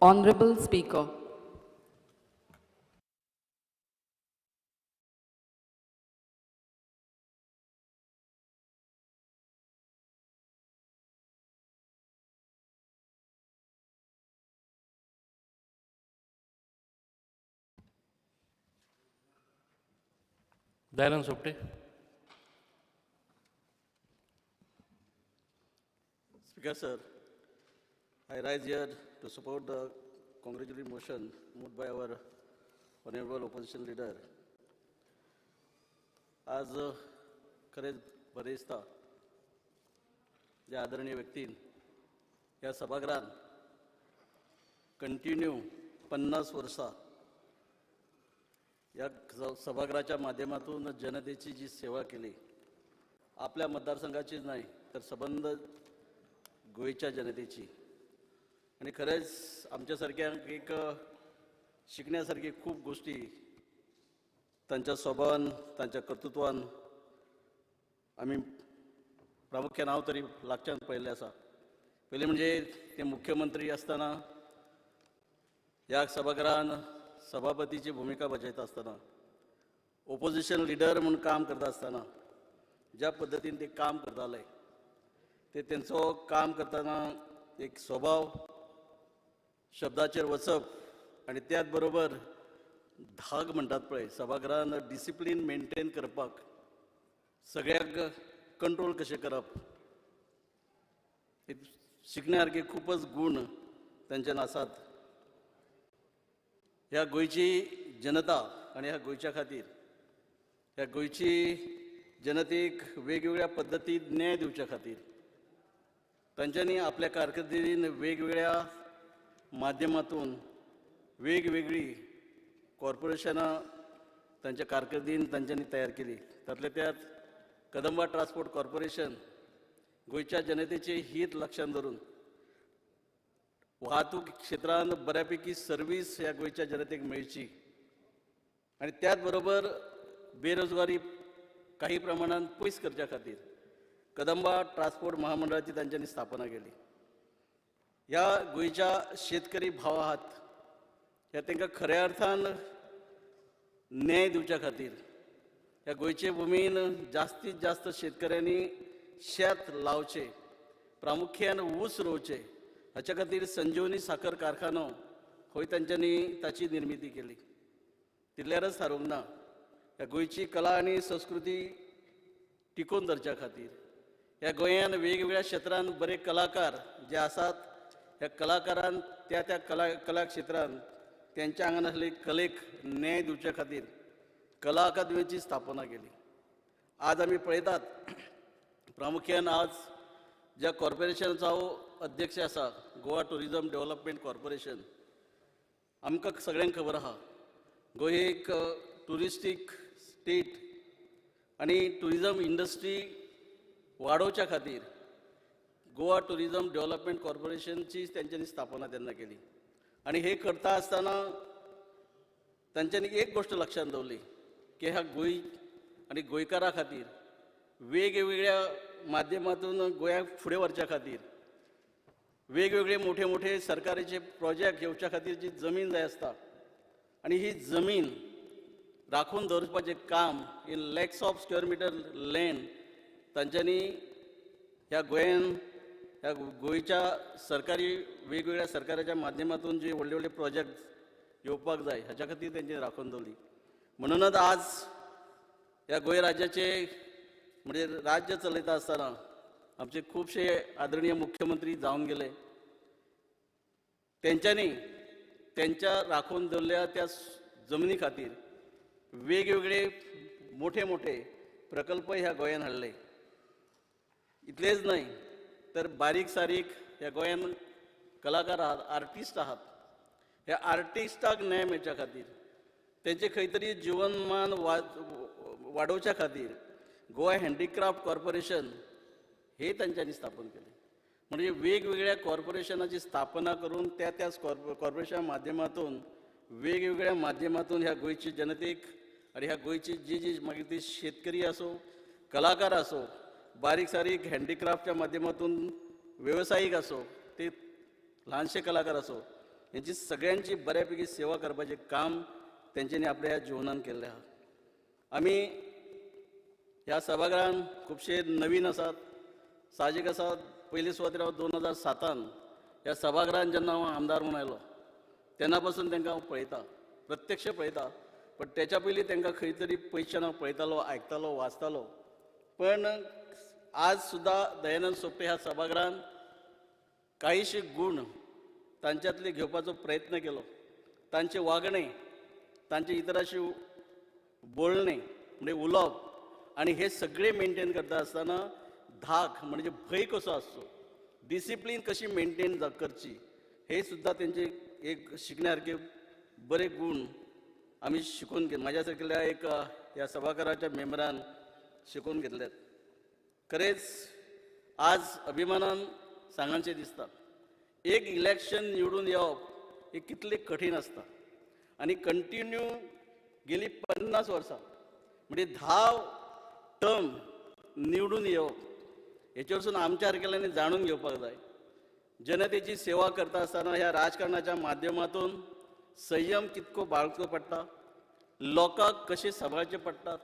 Honorable Speaker. Dayanand Sopte. Speaker, sir, I rise here to support the congratulatory motion moved by our honorable opposition leader. आज खरेंच बरें दिसता ज्या आदरणीय व्यक्तीन ह्या सभागृहान कंटिन्यू 50 वर्सां ह्या सभागृहाच्या माध्यमातून जनतेची जी सेवा केली, आपल्या मतदारसंघाचीच नाही तर सबंध गोंयच्या जनतेची. आणि खरेंच आमच्या सारक्यांक एक शिकण्यासारखी खूप गोष्टी तांच्या स्वभावान, तांच्या कर्तृत्वान आमी प्रामुख्यान हांव तरी लागच्यान पळयल्लें आसा. पयलीं म्हणजे ते मुख्यमंत्री आसतना ह्या सभागृहान सभापतीची भुमिका बजायता आसतना, ओपोजिशन लिडर म्हूण काम करता आसतना ज्या पद्दतीन ते काम करताले ते तेंचो काम करतना एक स्वभाव, शब्दाचेर वचप आनी त्याच बरोबर धाक म्हणटात पळय, सभागृहान डिसिप्लीन मेनटेन करपाक सगळ्यांक कंट्रोल कशें करप, शिकण्या सारके खूबच गूण तांच्यान आसात. ह्या गोंयची जनता आनी ह्या गोंयच्या खातीर ह्या गोंयची जनतेक वेगवेगळ्या पद्दतीन न्याय दिवच्या खातीर तांच्यांनी आपल्या कारकिर्दीन वेगवेगळ्या माध्यमातून वेगवेगळी कॉर्पोरेशनां तांच्या कारकिर्दीन तांच्यांनी तयार केली. तातल्या त्यात कदंबा ट्रान्सपोर्ट कॉर्पोरेशन गोंयच्या जनतेचे हित लक्षांत धरून वाहतूक क्षेत्रांत बऱ्यापैकी सर्वीस ह्या गोंयच्या जनतेक मेळची आनी त्याच बरोबर बेरोजगारी काही प्रमाणात पयस करच्या खातीर कदंबा ट्रान्सपोर्ट महामंडळाची तांच्यांनी स्थापना केली. ह्या गोंयच्या शेतकरी भाव आहात ह्या तांकां खऱ्या अर्थान न्याय दिवच्या खातीर ह्या गोंयचे भुमीन जास्तीत जास्त शेतकऱ्यांनी शेत लावचें, प्रामुख्यान ऊस रोवचें, हाच्या खातीर संजीवनी साखर कारखानो होय तांच्यांनी ताची निर्मिती केली. तितल्यारच थारूंक ना, ह्या गोंयची कला आनी संस्कृती टिकोवन धरच्या खातीर ह्या गोंयान वेगवेगळ्या क्षेत्रांत बरे कलाकार जे आसात ह्या कलाकारान त्या त्या कला क्षेत्रांत त्यांच्या आंगान आसले कलेक न्याय दिवच्या खातीर कला अकादमीची स्थापना केली. आज आमी पळयतात प्रामुख्यान आज ज्या कॉर्पोरेशनाचो हांव अध्यक्ष आसा, गोवा टुरिजम डेव्हलपमेंट कॉर्पोरेशन, आमकां सगळ्यांक खबर आहा गोंय एक ट्युरिस्टीक स्टेट आनी ट्युरिजम इंडस्ट्री वाडोवच्या खातीर गोवा टुरिजम डेव्हलपमेंट कॉर्पोरेशनची तांच्यांनी स्थापना तेन्ना केली. आनी हे करता आसतना तांच्यांनी एक गोश्ट लक्षांत दवरली की ह्या गोंय आनी गोंयकारां खातीर वेगवेगळ्या माध्यमातून गोंयाक फुडें व्हरच्या खातीर वेगवेगळे मोठे मोठे सरकाराचे प्रोजेक्ट घेवच्या खातीर जी जमीन जाय आसता आनी ही जमीन राखून दवरपाचें काम in lakhs of square metre land तांच्यांनी ह्या गोंयान ह्या गोंयच्या सरकारी वेगवेगळ्या सरकाराच्या माध्यमातून जे व्हडले व्हडले प्रोजेक्ट येवपाक जाय हाच्या खातीर तेंच्यांनी राखून दवरली. म्हणूनच आज ह्या गोंय राज्याचे म्हणजे राज्य चलयता आसतना आमचे खुबशे आदरणीय मुख्यमंत्री जावन गेले, तेंच्यांनी तेंच्या राखून दवरल्या त्या जमनी खातीर वेगवेगळे मोठे मोठे प्रकल्प ह्या गोंयान हाडले. इतलेच न्हय तर बारीक सारीक ह्या गोंयान कलाकार आहात, आर्टिस्ट आहात, ह्या आर्टिस्टाक न्याय मेळच्या खातीर तेंचे खंय तरी जिवनमान वाडोवच्या खातीर गोवा हँडीक्राफ्ट कॉर्पोरेशन हे तांच्यांनी स्थापन केलें. म्हणजे वेगवेगळ्या कॉर्पोरेशनाची स्थापना करून त्या त्या कॉर्पोरेशना माध्यमातून वेगवेगळ्या माध्यमातून ह्या गोंयची जनतेक आनी ह्या गोंयची जी जी मागीर ती शेतकरी आसूं, कलाकार आसूं, बारीक सारीक हँडीक्राफ्टच्या माध्यमातून वेवसायीक आसूं, ते ल्हानशे कलाकार आसूं, हेंची सगळ्यांची बऱ्यापैकी सेवा करपाचें काम तेंच्यांनी आपल्या ह्या जिवनान केल्लें आहा. आमी ह्या सभागृहान खुबशे नवीन आसात, साहजीक आसा. पयले सुवातेर हांव 2007 ह्या सभागृहान जेन्ना हांव आमदार म्हूण आयलो तेन्ना पासून तांकां हांव पळयता, प्रत्यक्ष पळयता. पण तेच्या पयलीं तांकां खंय तरी पयशान हांव पळयतालो, आयकतालो, वाचतालो. पण आज सुद्दां दयानंद सोपटे ह्या सभागृहान काहीशे गूण तांच्यातले घेवपाचो प्रयत्न केलो. तांचें वागणें, तांचें इतरांशी बोलणें म्हणजे उलोवप आनी हे सगळे मेनटेन करता आसतना धाक म्हणजे भंय कसो आसचो, डिसिप्लीन कशी मेनटेन करची, हे सुद्दां तेंचे एक शिकण्या सारके बरे गूण आमी शिकून घेत म्हाज्या सारकेल्या एक ह्या सभाघराच्या मेंबरान शिकून घेतल्यात. खरेंच आज अभिमानान सांगचें दिसता, एक इलेक्शन निवडून येवप हें कितलें कठीण आसता आनी कंटिन्यू गेली 50 वर्सां म्हणजे 10 टर्म निवडून येवप हेचेवरसून आमच्या सारकेल्यांनी जाणून घेवपाक जाय. जनतेची सेवा करता आसतना ह्या राजकारणाच्या माध्यमातून संयम कितको बाळगचो पडटा, लोकांक कशें सांबाळचें पडटा,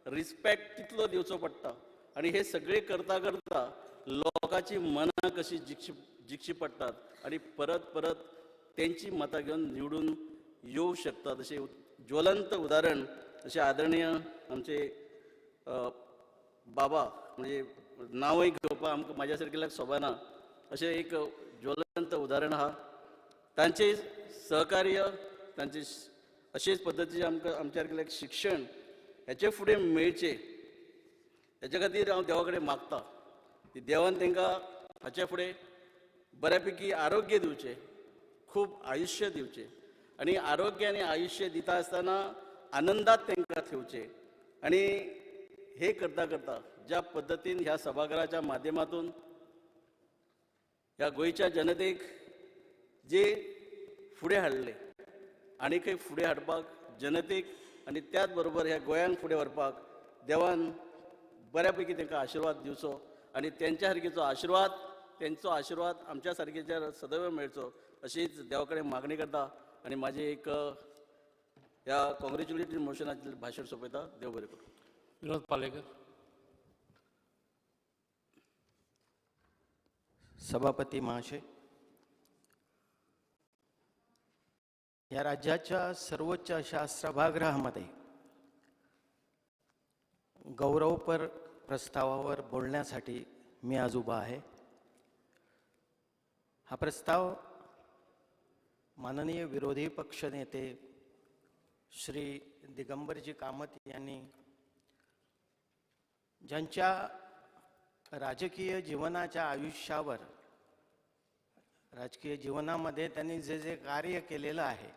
रिस्पेक्ट कितलो दिवचो पडटा आनी हे सगळें करता करता लोकांची मनां कशी जिखची पडटात आनी परत परत तेंची मतां घेवन निवडून येवं शकतात. अशें ज्वलंत उदाहरण अशें आदरणीय आमचे बाबा, म्हणजे नांवय घेवपाक आमकां म्हाज्या सारकेल्याक सोबना, अशें एक ज्वलंत उदाहरण आहा. तांचे सहकार्य, तांचे अशेच पद्दतीचें आमकां आमच्या सारकेल्याक शिक्षण हेचे फुडें मेळचें हेच्या खातीर हांव देवा कडेन मागता की देवान तांकां हाचे फुडें बऱ्यापैकी आरोग्य दिवचें, खूब आयुश्य दिवचें आनी आरोग्य आनी आयुश्य दिता आसतना आनंदात तांकां ठेवचें. आनी हे करता करता ज्या पद्दतीन ह्या सभाघराच्या माध्यमातून ह्या गोंयच्या जनतेक जे फुडें हाडले आनीकय फुडें हाडपाक जनतेक आनी त्याच बरोबर ह्या गोंयांक फुडें व्हरपाक देवान बऱ्यापैकी तांकां आशिर्वाद दिवचो आनी तेंच्या सारकेचो आशिर्वाद, तेंचो आशिर्वाद आमच्या सारकेच्या सदैव मेळचो अशीच देवा कडेन मागणी करता आनी म्हाजें एक ह्या कॉंग्रेच्युलेटरी मोशनाचेर भाशण सोंपयता. देव बरें करूं. विनोद पालेकर. सभापती महाशय, या राज्याच्या सर्वोच्च अशा सभागृहामध्ये गौरवपर प्रस्तावावर बोलण्यासाठी मी आज उभा आहे. हा प्रस्ताव माननीय विरोधी पक्षनेते श्री दिगंबरजी कामत यांनी, ज्यांच्या राजकीय जीवनाच्या आयुष्यावर, राजकीय जीवनामध्ये त्यांनी जे जे कार्य केलेलं आहे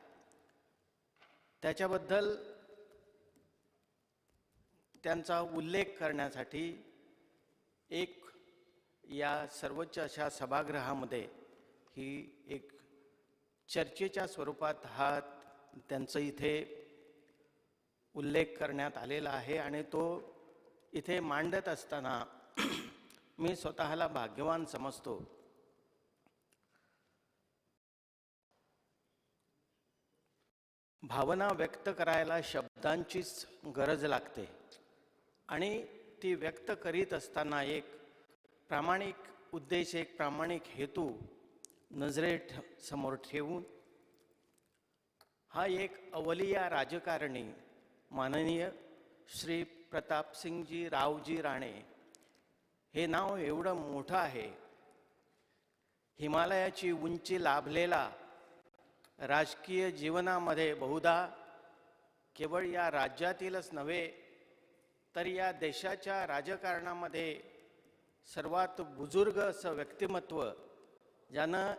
त्याच्याबद्दल त्यांचा उल्लेख करण्यासाठी एक या सर्वोच्च अशा सभागृहामध्ये ही एक चर्चेच्या स्वरूपात हा त्यांचं इथे उल्लेख करण्यात आलेला आहे आणि तो इथे मांडत असताना मी स्वतःला भाग्यवान समजतो. भावना व्यक्त करायला शब्दांचीच गरज लागते आणि ती व्यक्त करीत असताना एक प्रामाणिक उद्देश, एक प्रामाणिक हेतू नजरेत समोर ठेवून हा एक अवलिया राजकारणी माननीय श्री प्रतापसिंगजी रावजी राणे, हे नाव एवढं मोठं आहे, हिमालयाची उंची लाभलेला राजकीय जीवनामध्ये बहुधा केवळ या राज्यातीलच नव्हे तर या देशाच्या राजकारणामध्ये सर्वात बुजुर्ग असं व्यक्तिमत्व, ज्यानं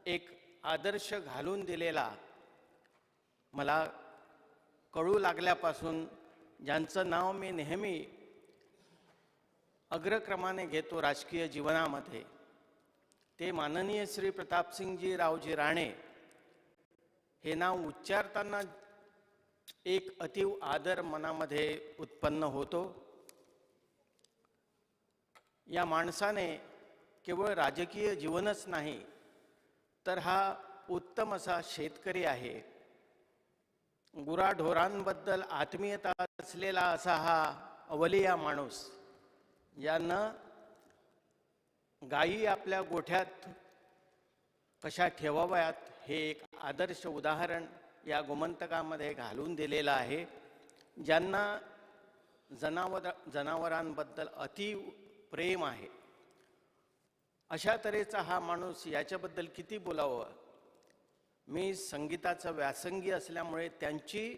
एक आदर्श घालून दिलेला, मला कळू लागल्यापासून ज्यांचं नाव मी नेहमी अग्रक्रमाने घेतो राजकीय जीवनामध्ये, ते माननीय श्री प्रतापसिंगजी रावजी राणे हे नाव उच्चारताना एक अतीव आदर मनामध्ये उत्पन्न होतो. या माणसाने केवळ राजकीय जीवनच नाही तर हा उत्तम असा शेतकरी आहे. गुराढोरांबद्दल आत्मीयता असलेला असा हा अवलिया माणूस, ज्यांना गायी आपल्या गोठ्यात कशा ठेवाव्यात हे एक आदर्श उदाहरण या गोमंतकामध्ये घालून दिलेलं आहे. ज्यांना जनावरांबद्दल अति प्रेम आहे अशा तऱ्हेचा हा माणूस, याच्याबद्दल किती बोलावं. मी संगीताचा व्यासंगी असल्यामुळे त्यांची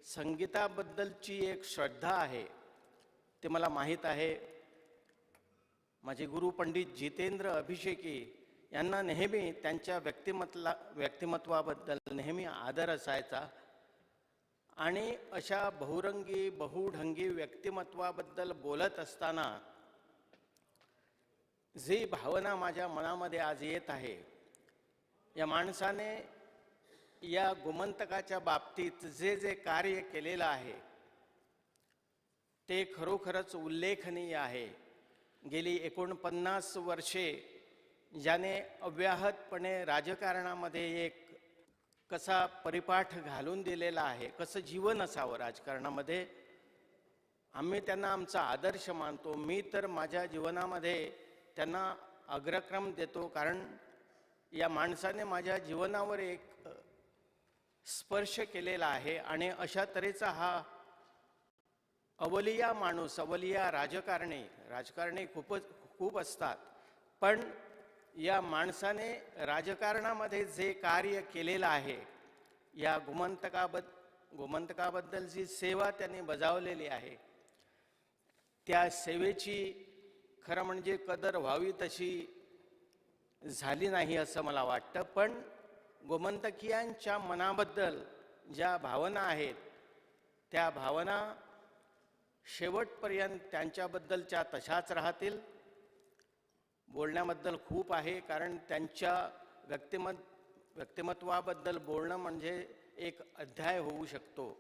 संगीताबद्दलची एक श्रद्धा आहे ते मला माहीत आहे. माझे गुरु पंडित जितेंद्र अभिषेकी यांना नेहमी त्यांच्या व्यक्तिमत्वाबद्दल नेहमी आदर असायचा आणि अशा बहुरंगी बहुढंगी व्यक्तिमत्वाबद्दल बोलत असताना जी भावना माझ्या मनामध्ये आज येत आहे, या माणसाने या गोमंतकाच्या बाबतीत जे जे कार्य केलेलं आहे ते खरोखरच उल्लेखनीय आहे. गेली 49 वर्षे ज्याने अव्याहतपणे राजकारणामध्ये एक कसा परिपाठ घालून दिलेला आहे, कसं जीवन असावं राजकारणामध्ये, आम्ही त्यांना आमचा आदर्श मानतो. मी तर माझ्या जीवनामध्ये त्यांना अग्रक्रम देतो, कारण या माणसाने माझ्या जीवनावर एक स्पर्श केलेला आहे. आणि अशा तऱ्हेचा हा अवलिया माणूस, अवलिया राजकारणी, राजकारणी खूपच खूप असतात, पण या माणसाने राजकारणामध्ये जे कार्य केलेलं आहे, या गोमंतकाबद्दल जी सेवा त्यांनी बजावलेली आहे त्या सेवेची खरं म्हणजे कदर व्हावी तशी झाली नाही असं मला वाटतं. पण गोमंतकीयांच्या मनाबद्दल ज्या भावना आहेत त्या भावना शेवटपर्यंत त्यांच्याबद्दलच्या तशाच राहतील. बोलण्याबद्दल खूप आहे, कारण त्यांच्या व्यक्तिमत्वाबद्दल बोलणं म्हणजे एक अध्याय होऊ शकतो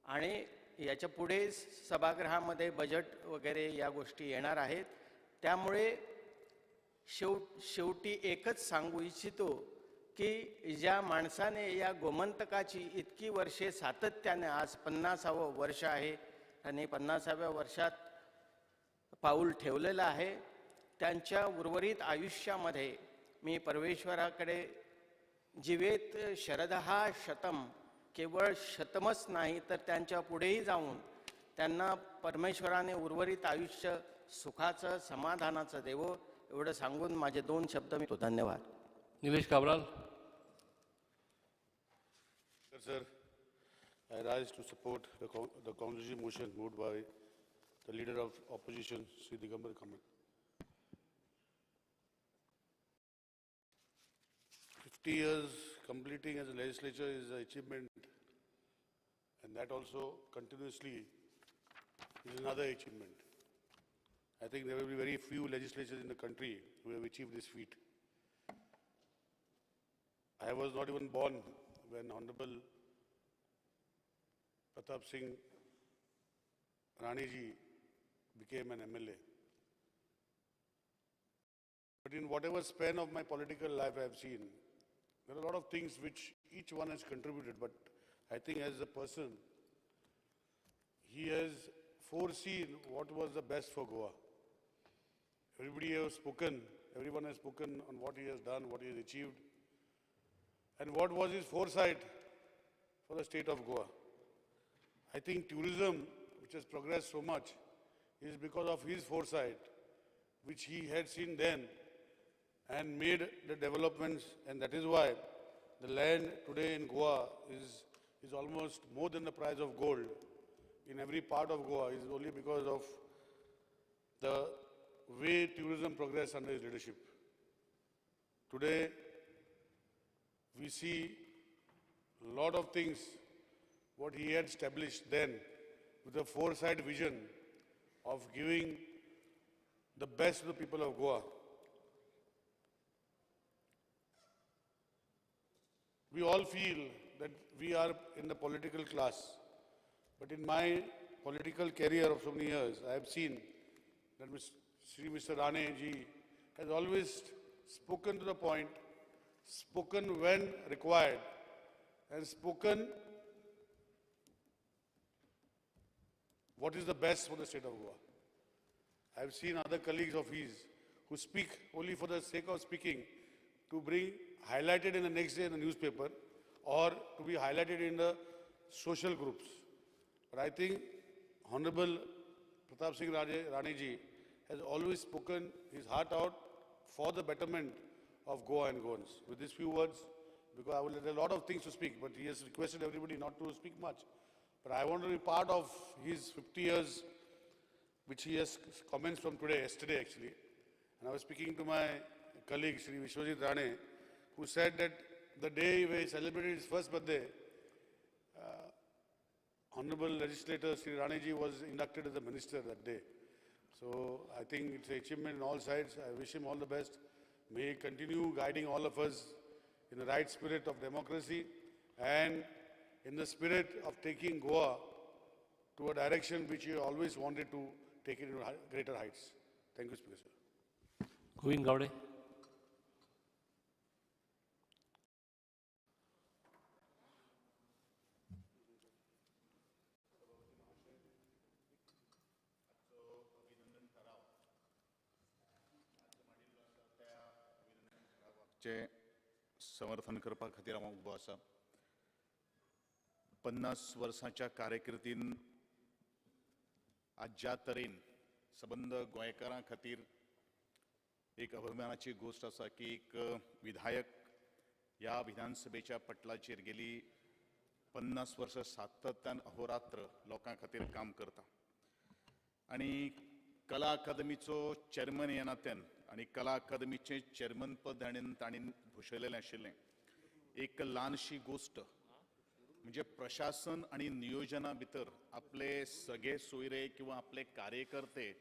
आणि याच्या पुढे सभागृहामध्ये बजेट वगैरे या गोष्टी येणार आहेत. त्यामुळे शेवटी एकच सांगू इच्छितो की ज्या माणसाने या गोमंतकाची इतकी वर्षे सातत्याने, आज 50वं वर्ष आहे आणि 50व्या वर्षात पाऊल ठेवलेलं आहे, त्यांच्या उर्वरित आयुष्यामध्ये मी परमेश्वराकडे जीवेत शरदहा शतम, केवळ शतमच नाही तर त्यांच्या पुढेही जाऊन त्यांना परमेश्वराने उर्वरित आयुष्य सुखाचं समाधानाचं देवो एवढं सांगून माझे 2 शब्द मी. धन्यवाद. Nilesh Cabral. Sir, I rise to support the constitutional motion moved by the leader of opposition, Shri Digambar Kamat. 50 years completing as a legislature is an achievement, and that also continuously is another achievement. I think there will be very few legislatures in the country who have achieved this feat. I was not even born when Honorable Pratap Singh Rane ji became an MLA. But in whatever span of my political life I have seen, there are a lot of things which each one has contributed, but I think as a person, he has foreseen what was the best for Goa. Everybody has spoken, everyone has spoken on what he has done, what he has achieved, and what was his foresight for the state of Goa. I think tourism, which has progressed so much, is because of his foresight, which he had seen then and made the developments, and that is why the land today in Goa is almost more than the price of gold in every part of Goa, is only because of the way tourism progressed under his leadership. Today, we see a lot of things what he had established then with a foresight vision of giving the best to the people of Goa. We all feel that we are in the political class, but in my political career of so many years, I have seen that Shri Mr. Rane ji has always spoken to the point, spoken when required, and spoken what is the best for the state of Goa. I have seen other colleagues of his who speak only for the sake of speaking, to bring highlighted in the next day in the newspaper or to be highlighted in the social groups. But I think Honorable Pratapsingh Rane ji has always spoken his heart out for the betterment of Goa and Goans. With these few words, because I will have a lot of things to speak, but he has requested everybody not to speak much. But I want to be part of his 50 years, which he has commenced from today, yesterday actually. And I was speaking to my colleague, Shri Vishwajit Rane, who said that the day where he celebrated his first birthday, Honorable Legislator Shri Rane ji was inducted as a minister that day. So I think it's an achievement on all sides. I wish him all the best. May he continue guiding all of us in the right spirit of democracy and in the spirit of taking Goa to a direction which he always wanted to take it to greater heights. Thank you, Speaker sir. Govind Gaude. समर्थन करपा खातीर हांव उबो आसा. 50 वर्सांच्या कारकिर्दीन आज ज्या तरेन सबंद गोंयकारां खातीर एक अभिमानाची गोश्ट आसा की एक विधायक ह्या विधानसभेच्या पटलाचेर गेली 50 वर्सां सातत्यान अहोरात्र लोकां खातीर काम करता आनी कला अकादमीचो चेअरमन ह्या नात्यान आनी कला अकादमीचें चेअरमन पद ताणें भुशयलेलें आशिल्लें. एक ल्हानशी गोश्ट म्हणजे प्रशासन आनी नियोजना भितर आपले सगळे सोयरे किंवा आपले कार्यकर्ते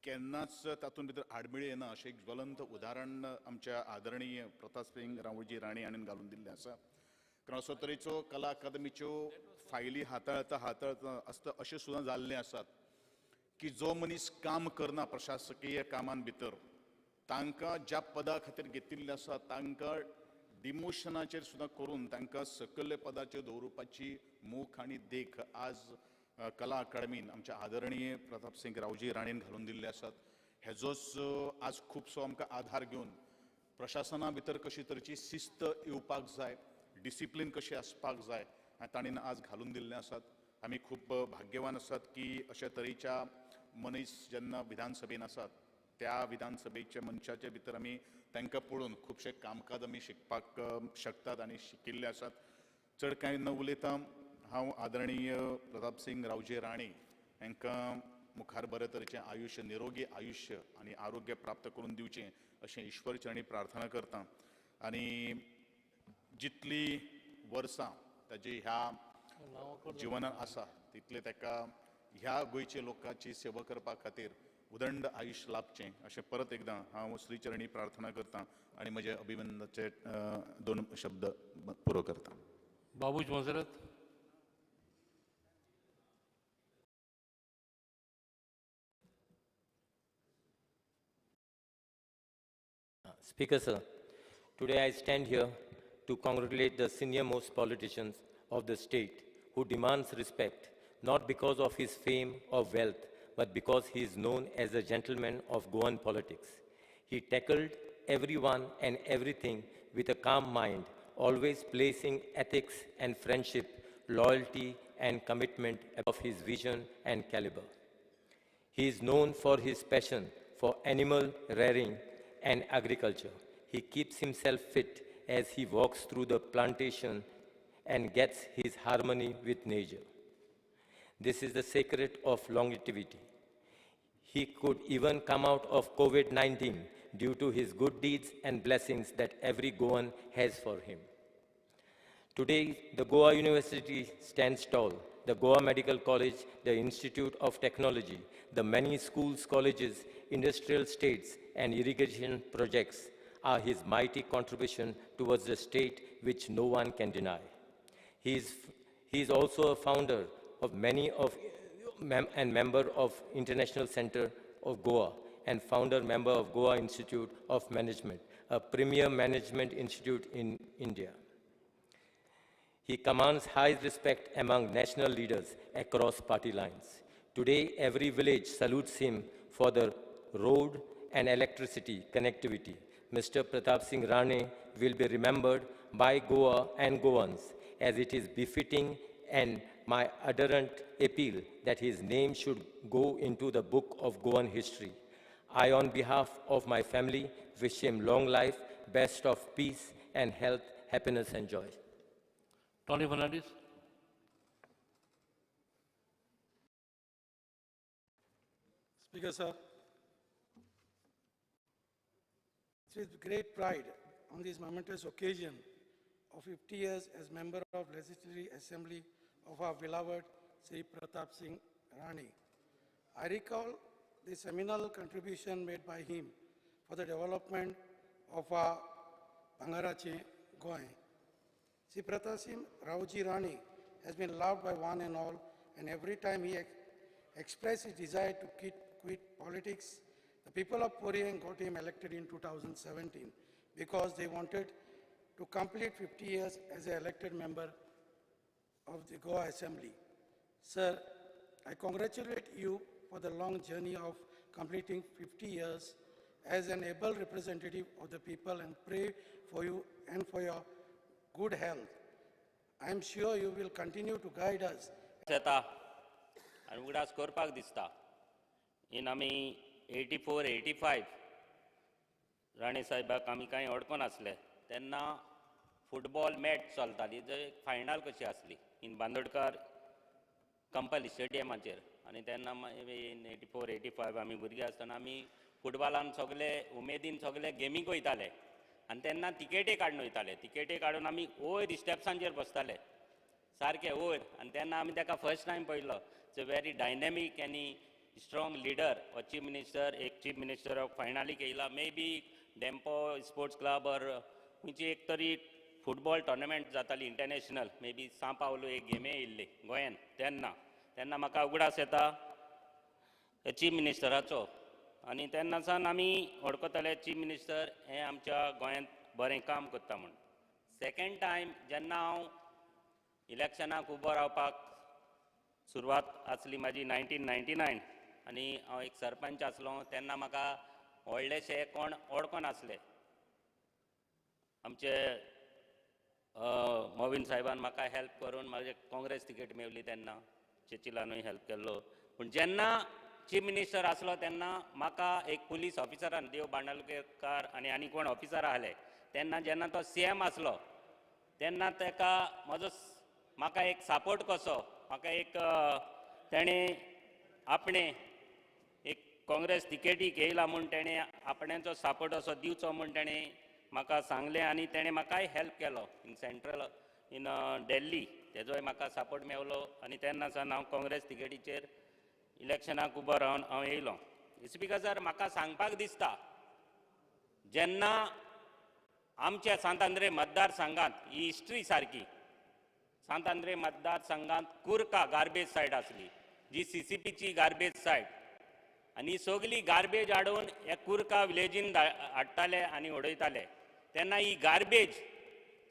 केन्नाच तातूंत भितर आडमेळी येना अशें एक ज्वलंत उदाहरण आमच्या आदरणीय प्रतापसिंग रावजी राणे हाणें घालून दिल्लें आसा. कारण असो तरेचो कला अकादमीच्यो फायली हाताळता हाताळता आसता अशें सुद्दां जाल्लें आसात की जो मनीस काम करना प्रशासकीय कामान भितर तांकां ज्या पदा खातीर घेतिल्लें आसा तांकां डिमोशनाचेर सुद्दां करून तांकां सकयल्ल्या पदाचेर दवरुपाची मोख आनी देख आज कला अकादमीन आमच्या आदरणीय प्रतापसिंग रावजी राणेन घालून दिल्ले आसात. हेजोच आज खुबसो आमकां आधार घेवन प्रशासना भितर कशी तरेची शिस्त येवपाक जाय, डिसिप्लीन कशी आसपाक जाय ताणें आज घालून दिल्ले आसात. आमी खूब भाग्यवान आसात की अशा तरेच्या मनीस जेन्ना विधानसभेन आसात त्या विधानसभेच्या मनशाच्या भितर आमी तांकां पळोवन खुबशें कामकाज आमी शिकपाक शकतात आनी शिकिल्ले आसात. चड कांय न उलयता हांव आदरणीय प्रतापसिंग रावजी राणे हांकां मुखार बरे तरेचें आयुश्य, निरोगी आयुश्य आनी आरोग्य प्राप्त करून दिवचें अशें ईश्वर चरणी प्रार्थना करता. आनी जितली वर्सां ताजी ह्या जिवनान आसा तितले ताका ह्या गोंयच्या लोकांची सेवा करपा खातीर उदंड आयुश्य लाभचें अशें परत एकदां हांव श्रीचरणी प्रार्थना करता आनी म्हजे अभिनंदनाचे दोन शब्द पुरो करता. Babush Monserrate. Speaker sir, today I stand here to congratulate the senior most politicians of the state who demands respect, not because of his fame or wealth, but because he is known as a gentleman of Goan politics. He tackled everyone and everything with a calm mind, always placing ethics and friendship, loyalty and commitment above his vision and caliber. He is known for his passion for animal rearing and agriculture. He keeps himself fit as he walks through the plantation and gets his harmony with nature. This is the secret of longevity. He could even come out of COVID-19 due to his good deeds and blessings that every Goan has for him. Today, the Goa University stands tall. The Goa Medical College, the Institute of Technology, the many schools, colleges, industrial states, and irrigation projects are his mighty contribution towards the state which no one can deny. He is also a founder of many of and member of International Center of Goa and founder member of Goa Institute of Management, a premier management institute in India. He commands high respect among national leaders across party lines. Today, every village salutes him for the road and electricity connectivity. Mr. Pratapsingh Rane will be remembered by Goa and Goans, as it is befitting and my adherent appeal that his name should go into the book of Goan history. I, on behalf of my family, wish him long life, best of peace and health, happiness and joy. Tony Fernandes. Speaker, sir, it's with great pride on this momentous occasion of 50 years as member of Legislative Assembly of our beloved Sri Pratapsingh Rane. I recall the seminal contribution made by him for the development of our Bangarache Goa. Sri Pratapsingh Raoji Rane has been loved by one and all, and every time he expressed his desire to quit politics, the people of Poriem got him elected in 2017 because they wanted to complete 50 years as an elected member of the Goa Assembly. Sir, I congratulate you for the long journey of completing 50 years as an able representative of the people and pray for you and for your good health. I am sure you will continue to guide us. येता आनी उगडास करपाक दिसता in आमी 84 85 राणे साहेबाक आमी कांय अडकोन आसले तेन्ना फुटबॉल मॅच चलताली जे फायनल कशी आसली इन बांदोडकर कंपल स्टेडियमाचेर आनी तेन्ना इन 84 85 आमी भुरगीं आसतना आमी फुटबॉलान सगळे उमेदीन सगळे गेमीक वयताले आनी तेन्ना तिकेटी काडून वयताले, तिकेटी काडून आमी वयर स्टेप्सांचेर बसताले सारके वयर आनी तेन्ना आमी ताका फर्स्ट टायम पळयलो. It's a very dynamic आनी स्ट्रॉंग लिडर हो चीफ मिनिस्टर, एक चीफ मिनिस्टर फायनलीक येयला. May be Dempo sports club or खंयची एक तरी फुटबॉल टोर्नामेंट जाताली इंटरनॅशनल, मे बी सां पावलो एक गेमे येयल्ली गोंयान तेन्ना. तेन्ना म्हाका उगडास येता चीफ मिनिस्टराचो आनी तेन्ना सावन आमी वळखताले चीफ मिनिस्टर हें आमच्या गोंयांत बरें काम करता म्हूण. सेकेंड टायम जेन्ना हांव इलेक्शनाक उबो रावपाक सुरवात आसली म्हाजी 1999 आनी हांव एक सरपंच आसलो तेन्ना म्हाका व्हडलेशे कोण वळखोन आसले. आमचे मोविन साहेबान म्हाका हेल्प करून म्हाजे काँग्रेस तिकेट मेवली तेन्ना, चेचिलानूय हेल्प केल्लो. पूण जेन्ना चीफ मिनिस्टर आसलो तेन्ना म्हाका एक पुलीस ऑफिसरान देव बांडलकार आनी आनी कोण ऑफिसर आहले तेन्ना जेन्ना तो सी एम आसलो तेन्ना ताका म्हजो म्हाका एक सपोर्ट कसो म्हाका एक तेणें आपणें एक काँग्रेस तिकेटीक येयला म्हूण तेणें आपण्याचो सपोर्ट असो दिवचो म्हूण तेणें म्हाका सांगलें आनी तेणें म्हाकाय हेल्प केलो इन सेंट्रल इन दिल्ली, तेजोय म्हाका सपोर्ट मेवलो आनी तेन्ना सावन हांव काँग्रेस तिकेटीचेर इलेक्शनाक उबो रावन हांव येयलो. स्पिकर सर, म्हाका सांगपाक दिसता जेन्ना आमच्या सांत आंद्रे मतदारसंघात ही हिस्ट्री सारकी सांत आंद्रे मतदारसंघात कुर्का गार्बेज सायट आसली जी सीसीपीची गार्बेज सायट आनी सगली गार्बेज हाडून ह्या कुर्का विलेजीन हाडटाले आनी उडयताले. तेन्ना ही गार्बेज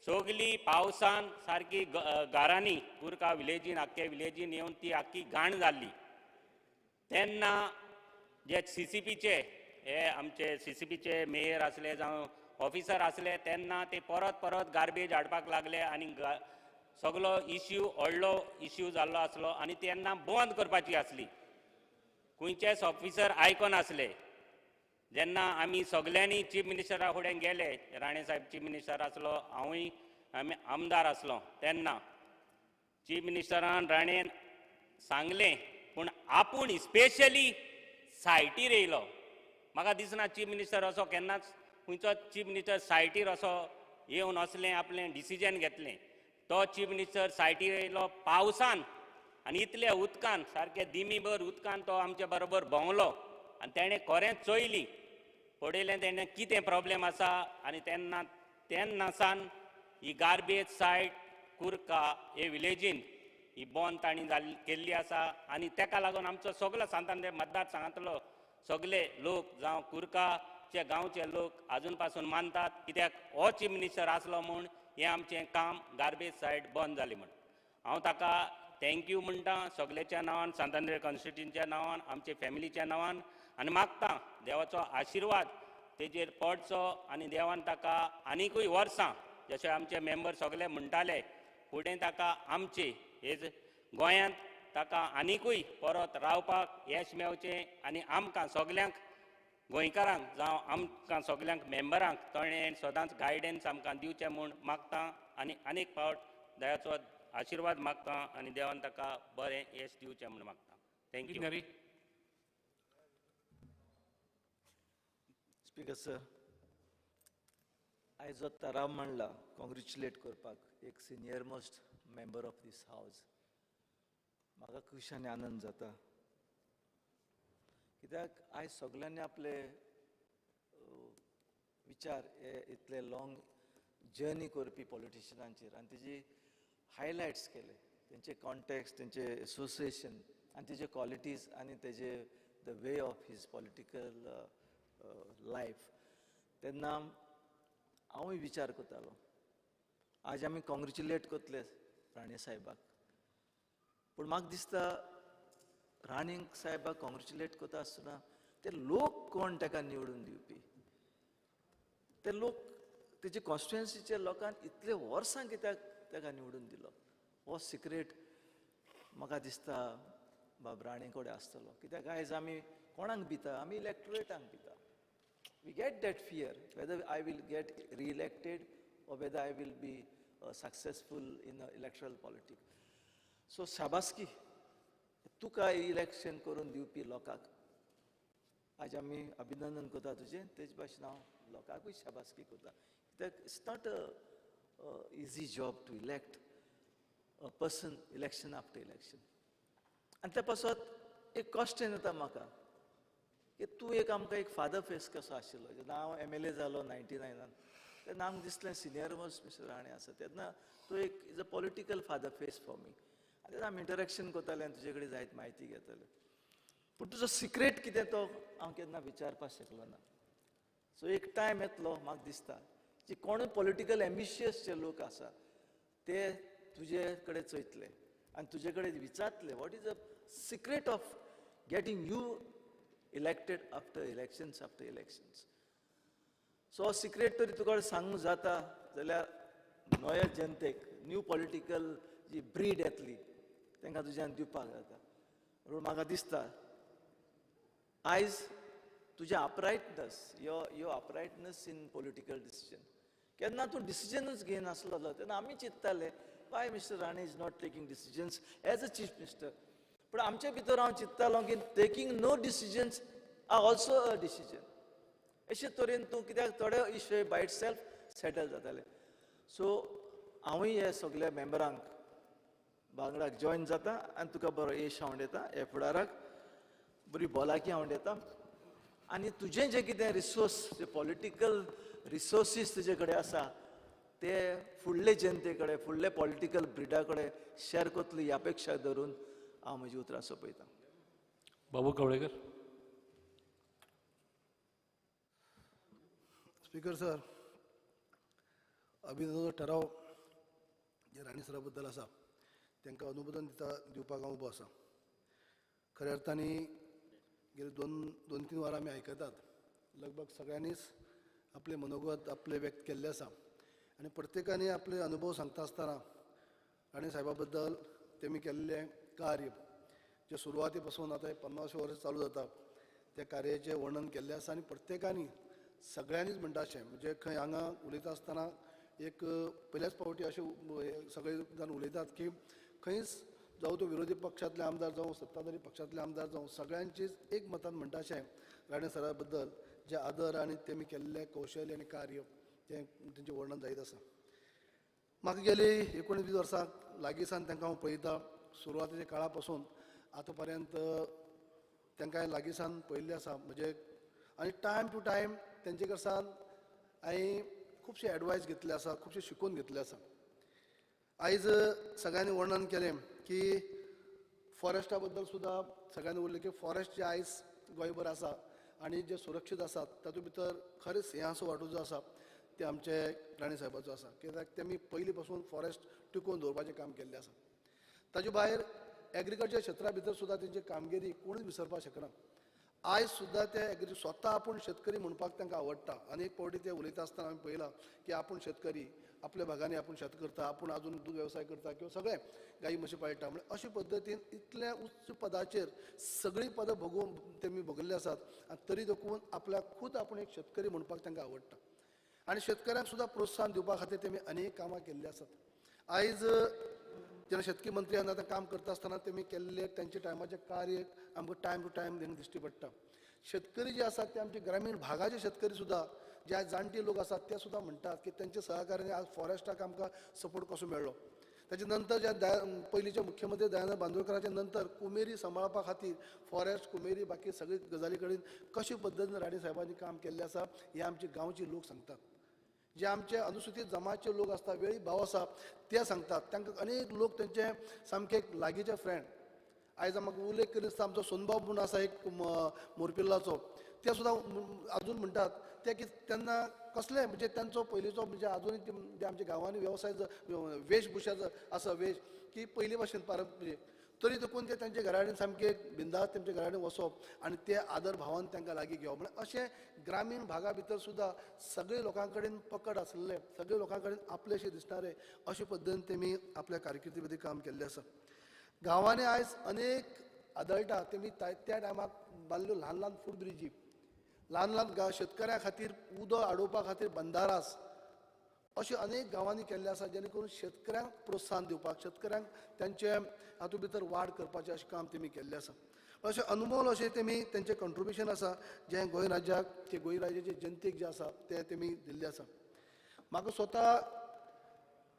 सगली पावसान सारकी गारांनी कुर्का विलेजीन आख्खे विलेजीन येवन ती आख्खी घाण जाल्ली. तेन्ना जे सीसीपीचे हे आमचे सीसीपीचे मेयर आसले जावं ऑफिसर आसले तेन्ना ते परत परत गार्बेज हाडपाक लागले आनी सगलो इश्यू व्हडलो इश्यू जाल्लो आसलो आनी तेन्ना बंद करपाची आसली. खंयचेच ऑफिसर आयकोन आसले. जेन्ना आमी सगल्यांनी चीफ मिनिस्टरा फुडें गेले, राणे साहेब चीफ मिनिस्टर आसलो, हांवूय आमी आमदार आसलो तेन्ना चीफ मिनिस्टरान राणेन सांगलें पूण आपूण स्पेशली सायटीर येयलो. म्हाका दिसना चीफ मिनिस्टर असो केन्नाच खंयचो चीफ मिनिस्टर सायटीर असो येवन असलें आपलें डिसिजन घेतलें. तो चीफ मिनिस्टर सायटीर येयलो पावसान आनी इतल्या उदकान सारकें दिमीभर उदकान तो आमचे बरोबर भोंवलो आनी तेणें खरेंच चोयली पळयलें तेणें कितें प्रॉब्लेम आसा आनी तेन्ना तेन्ना सावन ही गार्बेज सायट कुर्का हे विलेजीन ही बंद तांणी जाल्ली केल्ली आसा आनी तेका लागून आमचो सगलो सांत आंद्रे मतदारसंघांतलो सगले लोक जावं कुर्का जे गांवचे लोक आजून पासून मानतात, कित्याक हो चीफ मिनिस्टर आसलो म्हूण हें आमचें काम गार्बेज सायट बंद जाली म्हूण. हांव ताका thank you म्हणटा सगळ्याच्या नांवान, सांत आंद्रे कॉन्स्टिट्युएन्सीच्या नांवान, आमचे फॅमिलीच्या नांवान, आनी मागता देवाचो आशिर्वाद तेजेर पडचो आनी देवान ताका आनिकूय वर्सां, जशें आमचे मेंबर सगळे म्हणटाले, फुडें ताका आमचे हे गोंयांत ताका आनिकूय परत रावपाक यश मेळचें आनी आमकां सगल्यांक गोंयकारांक जावं आमकां सगल्यांक मेंबरांक ताणें सदांच गायडन्स आमकां दिवचें म्हूण मागता आनी आनीक फावट दयाचो आशिर्वाद मागता आनी देवान ताका बरें यश दिवचें म्हूण मागता. Thank you. Speaker sir, आयज जो थाराव मांडला कॉंग्रेच्युलेट करपाक एक senior most member of this house, म्हाका खूश आनी आनंद जाता. कित्याक आयज सगल्यांनी आपले विचार हे इतले लॉंग जर्नी करपी पॉलिटिशियनांचेर आनी तेजी हायलायट्स केले, तेंचे कॉन्टेक्स्ट, तेंचे एसोसिएशन आनी तेजे क्वॉलिटीज आनी तेजे the way of his political life. तेन्ना हांवूय विचार करतालो, आज आमी कॉंग्रेच्युलेट करतले राणे साहेबाक, पूण म्हाका दिसता राणे साहेबाक कॉंग्रेच्युलेट करता आसतना ते लोक कोण ताका निवडून दिवपी, ते लोक तेजे कॉन्स्टिट्युएन्सीच्या लोकांक इतले वर्सां कित्याक ताका निवडून दिलो, हो सिक्रेट म्हाका दिसता बाब राणे कडेन आसतलो. कित्याक आयज आमी कोणाक भिता, आमी इलेक्टोरेटांक भिता. We get that fear whether I will get re-elected or whether I will be successful in electoral politics. So शाबासकी तुका इलेक्शन करून दिवपी लोकांक आज आमी अभिनंदन करता तुजें, तेच भाशेन हांव लोकांकूय शाबासकी करता. कित्याक it's not a easy job to elect a person election after election. आनी त्या पासत एक क्वेश्चन येता म्हाका की तूं एक आमकां एक फादर फेस कसो आशिल्लो. जेन्ना हांव MLA जालो 99 तेन्ना आमकां दिसलें सिनियर मोस्ट मिस्टर राणे आसा, तेन्ना तूं एक is a political father face for me. आनी तेन्ना आमी इंटरेक्शन करताले आनी तुजे कडेन जायत म्हायती घेताले, पूण तुजो सिक्रेट कितें तो हांव केन्ना विचारपाक शकलो ना. सो एक टायम येतलो म्हाका दिसता जे कोणूय पॉलिटिकल एम्बिशियस जे लोक आसा ते तुजे कडेन चोयतले आनी तुजे कडेन विचारतले what is a secret of getting you elected after elections after elections. So हो सिक्रेट तरी तुका सांगूंक जाता जाल्यार नव्या जनतेक न्यू पॉलिटिकल जी ब्रीड येतली तांकां तुज्यान दिवपाक जाता. म्हणून म्हाका दिसता आयज तुजें uprightness, your uprightness in political decision, केन्ना तूं डिसिजनूच घेयनासलो तेन्ना आमी चिंतताले why Mister Rane is not taking decisions as a chief minister. पूण आमचे भितर हांव चिंततालो की taking no decisions are also a decision. अशे तरेन तूं कित्याक थोडे issue bye it self settle जाताले. सो हांवूय हे सगल्या मेंबरांक वांगडाक जॉयन जाता आनी तुका बरो येश हांव दिता, हे फुडाराक बरी भलायकी हांव दिता आनी तुजें जें कितें रिसोर्स, जे पॉलिटिकल रिसोर्सीस तुजे कडेन आसा ते फुडले जनते कडेन, फुडले पॉलिटिकल ब्रिडा कडेन शेअर करतली ही अपेक्षा धरून हांव म्हजी उतरां सोंपयतां. बाबू कवळेकर. स्पीकर सर, अभिनंदनाचो ठराव जे राणे सरा बद्दल आसा तांकां अनुमोदन दिवपाक हांव उबो आसा. खऱ्या अर्थानी गेले दोन तीन वरां आमी आयकतात, लगभग सगळ्यांनीच आपले मनोगत आपले व्यक्त केल्ले आसा आनी प्रत्येकाने आपले अनुभव सांगता आसतना राणे साहेबा बद्दल तेमी केल्लें कार्य जे सुरवाती पासून आतां 50 वर्सां चालू जाता त्या कार्याचें वर्णन केल्लें आसा आनी प्रत्येकानी सगळ्यांनीच म्हणटा अशें म्हणजे खंय हांगा उलयता आसतना एक पयल्याच फावटी अशें सगळे जाण उलयतात की खंयच जावं तो विरोधी पक्षांतले आमदार जावं सत्ताधारी पक्षांतले आमदार जावं सगळ्यांचीच एक मतान म्हणटा अशें राणे सरा बद्दल जे आदर आनी तेमी केल्लें कौशल्य आनी कार्य तें तेंचें वर्णन जायत आसा. म्हाका गेली 19-20 वर्सां लागीं सावन तांकां हांव पळयता, सुरवातेच्या काळा पासून आतां पर्यंत तांकां हांवें लागीं सावन पळयल्लें आसा. म्हणजे आनी टायम टू टायम तेंचे कडसान हांवें खुबशे एडवायस घेतले आसा, खुबशे शिकून घेतले आसा. आयज सगळ्यांनी वर्णन केलें की फॉरेस्टा बद्दल सुद्दां सगळ्यांनी उरलें की फॉरेस्ट जे आयज गोंयभर आसा आनी जे सुरक्षीत आसात तातूंत भितर खरेंच सिंहाचो वांटो जो आसा ते आमचे राणे साहेबाचो आसा, कित्याक तेमी पयलीं पासून फॉरेस्ट टिकोवन दवरपाचें काम केल्लें आसा. ताजे भायर एग्रीकल्चर क्षेत्रा भितर सुद्दां तेंची कामगिरी कोणूच विसरपाक शकना. आयज सुद्दां ते एग्री स्वता आपूण शेतकरी म्हणपाक तांकां आवडटा. आनी एक फावटी ते उलयता आसतना आमी पळयलां की आपूण शेतकरी, आपल्या भागांनी आपूण शेत करता, आपूण आजून दूद वेवसाय करता किंवा सगळें गायी म्हशी पाळटा. म्हणजे अशे पद्दतीन इतल्या उच्च पदाचेर सगळीं पदां भोगून तेमी भोगिल्लीं आसात आनी तरी देखून आपल्याक खूद आपूण एक शेतकरी म्हणपाक तांकां आवडटा. आनी शेतकऱ्यांक सुद्दां प्रोत्साहन दिवपा खातीर तेमी अनेक कामां केल्लीं आसात. आयज जेन्ना शेतकी मंत्री आतां काम करता आसतना तेमी केल्ले तेंच्या टायमाचें कार्य आमकां टायम टू टायम तेंकां दिश्टी पडटा. शेतकरी जे आसात ते आमचे ग्रामीण भागाचे शेतकरी सुद्दां जे आयज जाणटे लोक आसात ते सुद्दां म्हणटात की तेंच्या सहकार्याने आज फॉरेस्टाक आमकां सपोर्ट कसो मेळ्ळो. ताच्या नंतर ज्या पयलींचे मुख्यमंत्री दयानंद बांदोडकराच्या नंतर कुमेरी सांबाळपा खातीर फॉरेस्ट कुमेरी बाकी सगळी गजाली कडेन कशे पद्दतीन राणे साहेबांनी काम केल्लें आसा हें आमचे गांवचे लोक सांगतात. जे आमचे अनुसूचित जमातचे लोक आसता, वेळी भाव आसा ते सांगतात. तांकां अनेक लोक तेंचे सामके लागींचे फ्रेंड. आयज म्हाका उल्लेख करीत आसता आमचो सोनबाब म्हूण आसा एक मोरपिल्लाचो, ते सुद्दां आजून म्हणटात ते की तेन्ना कसले म्हणजे तेंचो पयलींचो म्हणजे आजुनूय जे आमच्या गांवांनी वेवसाय वेशभुशा आसा वेश की पयलीं भाशेन पारंपरीक तरी देखून ते तेंच्या घरा कडेन सामके बिंदास तेंच्या घरा कडेन वचप आनी ते आदर भावान तांकां लागीं घेवप. म्हळ्यार अशें ग्रामीण भागा भितर सुद्दां सगळे लोकां कडेन पकड आसलें, सगळे लोकां कडेन आपलेशें दिसणारे अशे पद्दतीन तेमी आपल्या कारकिर्दी भितर काम केल्लें आसा. गांवांनी आयज अनेक आदळटा तेमी त्या टायमाक बांदल्यो ल्हान ल्हान फूट ब्रिजी, ल्हान ल्हान गांव शेतकऱ्यां खातीर उदक हाडोवपा खातीर बंदारास अशें अनेक गांवांनी केल्लें आसा, जेणे करून शेतकऱ्यांक प्रोत्साहन दिवपाक, शेतकऱ्यांक तेंचे हातूंत भितर वाड करपाचें अशें काम तेमी केल्लें आसा. अशें अनमोल अशें तेमी तेंचें कंट्रिब्युशन आसा जें गोंय राज्याक, ते गोंय राज्याचे जनतेक जें आसा तें तेमी दिल्लें आसा. म्हाका स्वता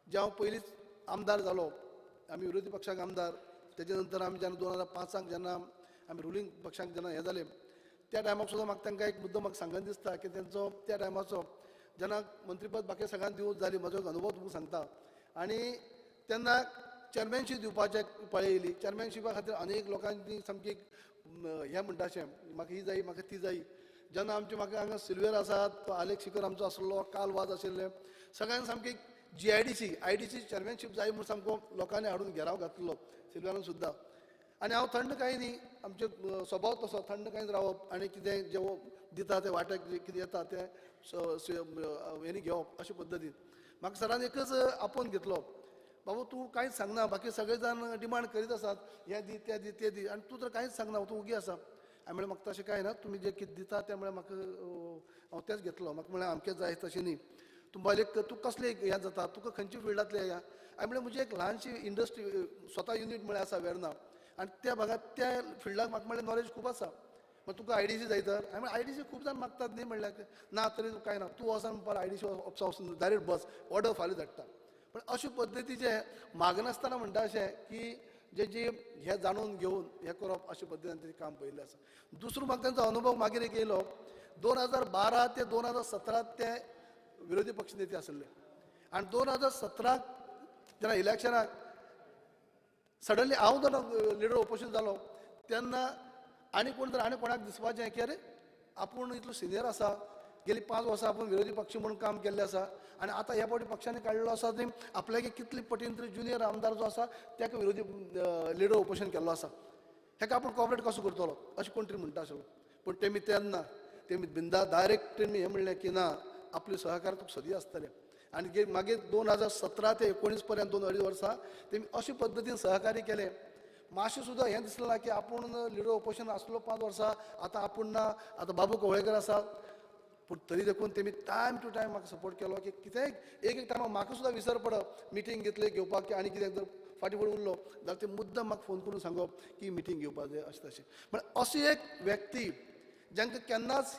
जें हांव पयलींच आमदार जालो, आमी विरोधी पक्षाक आमदार, तेजे नंतर आमी जेन्ना 2005 जेन्ना आमी रुलींग पक्षाक जेन्ना हें जालें त्या टायमाक सुद्दां म्हाका तांकां एक मुद्दो म्हाका सांगन दिसता की तेंचो त्या टायमाचो जेन्ना मंत्रीपद बाकी सगळ्यांक दिवंक जाली, म्हजो एक अनुभव तुमकां सांगता. आनी तेन्ना चॅरमॅनशीप दिवपाचे पाळी येयली. चॅरमॅनशिपा खातीर अनेक लोकांनी सामकी हें म्हणटा अशें म्हाका ही जायी, म्हाका ती जायी. जेन्ना आमचे म्हाका हांगा सिल्वेर आसात, तो आलेक शिकर आमचो आसलो, काल वाज आशिल्ले, सगळ्यांक सामकी GIDC IDC चॅरमॅनशीप जाय म्हूण सामको लोकांनी हाडून घेराव घातलो सिल्वेरान सुद्दां. आनी हांव थंड कांय न्ही, आमचो स्वभाव तसो थंड कांय रावप आनी कितें जें दिता तें वाट्याक कितें येता तें हेणी घेवप अशे पद्दतीन. म्हाका सरान एकच आपोवन घेतलो, बाबू तूं कांयच सांगना, बाकी सगळे जाण डिमांड करीत आसात हें दी तें दी तें दी, आनी तूं तर कांयच सांगना, तूं उगी आसा. हांवें म्हणलें म्हाका तशें कांय ना, तुमी जें कितें दिता तें म्हळ्यार म्हाका हांव तेंच घेतलो. म्हाका म्हळ्यार आमकें जाय तशें न्ही, तूं पयलें तूं कसलें हें जाता, तुका खंयच्या फिल्डांतलें हें. हांवें म्हणलें म्हजी एक ल्हानशी इंडस्ट्री स्वता युनीट म्हळ्यार आसा वेर्ना, आनी त्या भागांत त्या फिल्डाक म्हाका म्हणलें नॉलेज खूब आसा, मागीर तुका IDC जाय तर. हांवें म्हणलें IDC खूब जाण मागतात न्ही, म्हणल्यार ना तरी कांय ना, तूं वचून म्हणपाक IDC ऑफिसा वचून डायरेक्ट बस ऑर्डर फाल्यां धाडटा. पण अशे पद्दतीचें मागनासतना म्हणटा अशें की जे जे हें जाणून घेवन हें करप अशे पद्दतीन तें काम पळयल्लें आसा. दुसरो म्हाका तेंचो अनुभव मागीर एक येयलो, 2012 ते 2017 ते विरोधी पक्ष नेते आसले आनी 2017 जेन्ना इलेक्शनाक सडनली हांव जेन्ना लिडर ऑपोजिशन जालो तेन्ना आनी कोण तर आनी कोणाक दिसपाचें की अरे आपूण इतलो सिनियर आसा, गेली 5 वर्सां आपूण विरोधी पक्ष म्हणून काम केल्लें आसा आनी आतां ह्या फावटी पक्षांनी काडलेलो आसा ती आपल्याक कितली पटीन तरी ज्युनियर आमदार जो आसा ताका विरोधी लिडर ऑपोजिशन केल्लो आसा, हेका आपूण कॉपरेट कसो करतलो अशें कोण तरी म्हणटा आसलो. पूण तेमी तेन्ना तेमी बिंदा डायरेक्ट तेमी हें म्हणलें की ना आपले सहकार तुका सदी आसतले. आनी मागीर 2017 ते 19 पर्यंत 2-2.5 वर्सां तेमी अशे पद्दतीन सहकार्य केलें. मातशें सुद्दां हें दिसलें ना की आपूण लिडर ऑपोजिशन आसलो 5 वर्सां, आतां आपूण ना, आतां बाबू कवळेकर आसा, पूण तरी देखून तेमी टायम टू टायम म्हाका सपोर्ट केलो की कितेंय एक एक टायमाक म्हाका सुद्दां विसर पडप मिटींग घेतले घेवपाक की आनी कितें जर फाटीं फुडें उरलो जाल्यार ते मुद्दम म्हाका फोन करून सांगप की मिटींग घेवपाक जाय अशें तशें. म्हळ्यार अशी एक व्यक्ती जांकां केन्नाच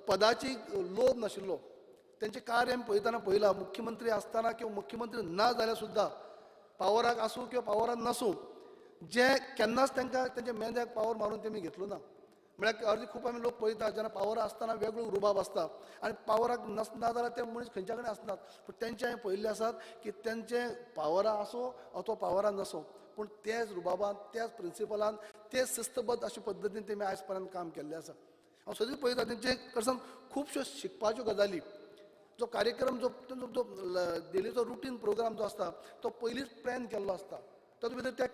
पदाची लोभ नाशिल्लो, तेंचें कार्य आमी पळयतना पळयलां, मुख्यमंत्री आसतना किंवा मुख्यमंत्री ना जाल्यार सुद्दां पावराक आसूं किंवा पावराक नासूं, जे केन्नाच तांकां तेंच्या मेंद्याक पावर मारून तेमी घेतलो ना. म्हळ्यार अर्दी खूब आमी लोक पळयता जेन्ना पावर आसतना वेगळो रुबाब आसता आनी पावराक नासना जाल्यार ते मनीस खंयच्या कडेन आसनात. पूण तेंचे हांवें पळयल्ले आसात की तेंचे पावरा आसूं अथवा पावरा नासूं, पूण त्याच रुबाबान, त्याच प्रिंसिपलान, तेच शिस्तबद्ध अशे पद्दतीन तेमी आयज पर्यंत काम केल्लें आसा. हांव सदींच पळयता तेंचे कडसून खुबश्यो शिकपाच्यो गजाली. जो कार्यक्रम जो तेंचो जो डेलीचो रुटीन प्रोग्राम जो आसता तो पयलींच प्लॅन केल्लो आसता. तातूंत भितर ते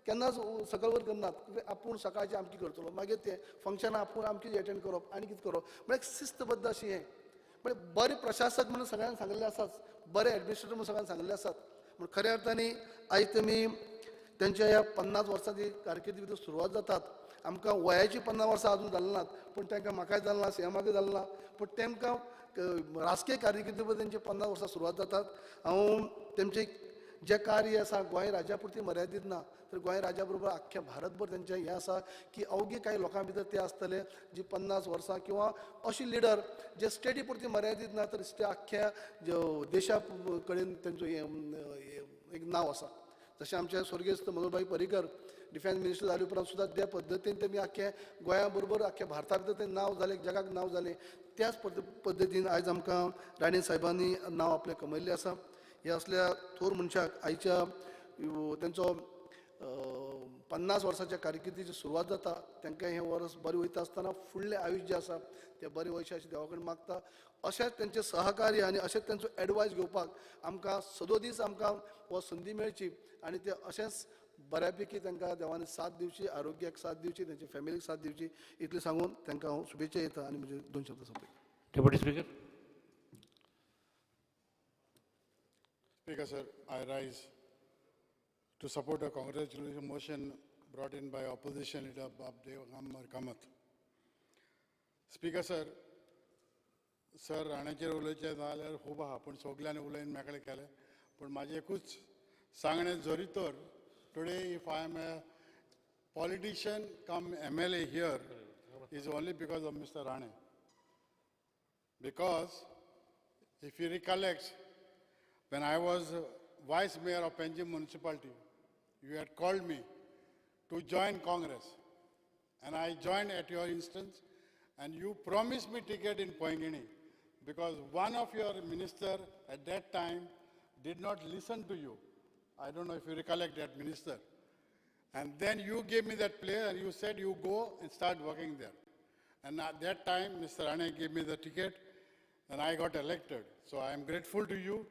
केन्नाच सकल वयर करनात. आपूण सकाळचें आमकी करतलो, मागीर तें फंक्शनां आपूण आमकी एटेंड करप आनी कितें करप, म्हळ्यार एक शिस्तबद्ध अशी हें. म्हळ्यार बरे प्रशासक म्हणून सगळ्यांक सांगिल्लें आसाच, बरे एडमिनिस्ट्रेटर म्हणून सगळ्यांक सांगिल्लें आसात. पूण खऱ्या अर्थान आयज तेमी तेंच्या ह्या 50 वर्सांची कारकिर्दी भितर सुरवात जातात. आमकां वयाची 50 वर्सां अजून जालीं नात, पूण तांकां म्हाकाय जालें ना, सीएमाकय जालें ना, पूण तांकां राजकीय कारकिर्दी भितर तेंची 50 वर्सां सुरवात जातात. हांव तेमचें जें कार्य आसा गोंय राज्या पुरती मर्यादीत ना, तर गोंय राज्या बरोबर आख्ख्या भारतभर तेंचें हें आसा की अवघे कांय लोकां भितर ते आसतले जी 50 वर्सां किंवा अशी लिडर जे स्टेटी पुरती मर्यादीत ना, तर ते आख्ख्या देशा कडेन तेंचो एक नांव आसा. जशें आमचे स्वर्गेस्त मनोहरभाई पर्रीकर डिफेन्स मिनिस्टर जाले उपरांत सुद्दां त्या पद्दतीन तेमी आख्खे गोंया बरोबर आख्ख्या भारता भितर तें नांव जालें, जगाक नांव जालें. त्याच पद्दतीन आयज आमकां राणे साहेबांनी नांव आपलें कमयल्लें आसा. ह्या असल्या थोर मनशाक आयच्या तेंचो 50 वर्साच्या कारकिर्दीची सुरवात जाता. तांकां हें वर्स बरें वयता आसतना फुडलें आयुश्य जें आसा तें बरें वयचें अशें देवा कडेन मागता. अशेंच तेंचें सहकार्य आनी अशेंच तेंचो एडवायस घेवपाक आमकां सदोदीस आमकां हो संदी मेळची आनी ते अशेंच बऱ्यापैकी तांकां देवान साथ दिवची, आरोग्याक साथ दिवची, तेंच्या फॅमिलीक साथ दिवची, इतलें सांगून तांकां हांव शुभेच्छा दिता आनी म्हजे 2 शब्द सोंपयता. Deputy speaker. Speaker sir, I rise to support a congratulatory motion brought in by opposition leader Bab Digambar Kamat. Speaker sir, sir राण्याचेर उलोवचें जाल्यार खूब आहा, पूण सगल्यांनी उलोवन मेकळें केलें. पूण म्हाजें एकूच सांगणें, जरी तर today if I am a politician cum MLA here is only because of Mr. Rane. Because if he recollects, when I was vice mayor of Panjim municipality, you had called me to join Congress, and I joined at your instance, and you promised me ticket in Poingini because one of your minister at that time did not listen to you. I don't know if you recollect that minister. And then you gave me that place and you said you go and start working there. And at that time, Mr. Rane gave me the ticket and I got elected. So I am grateful to you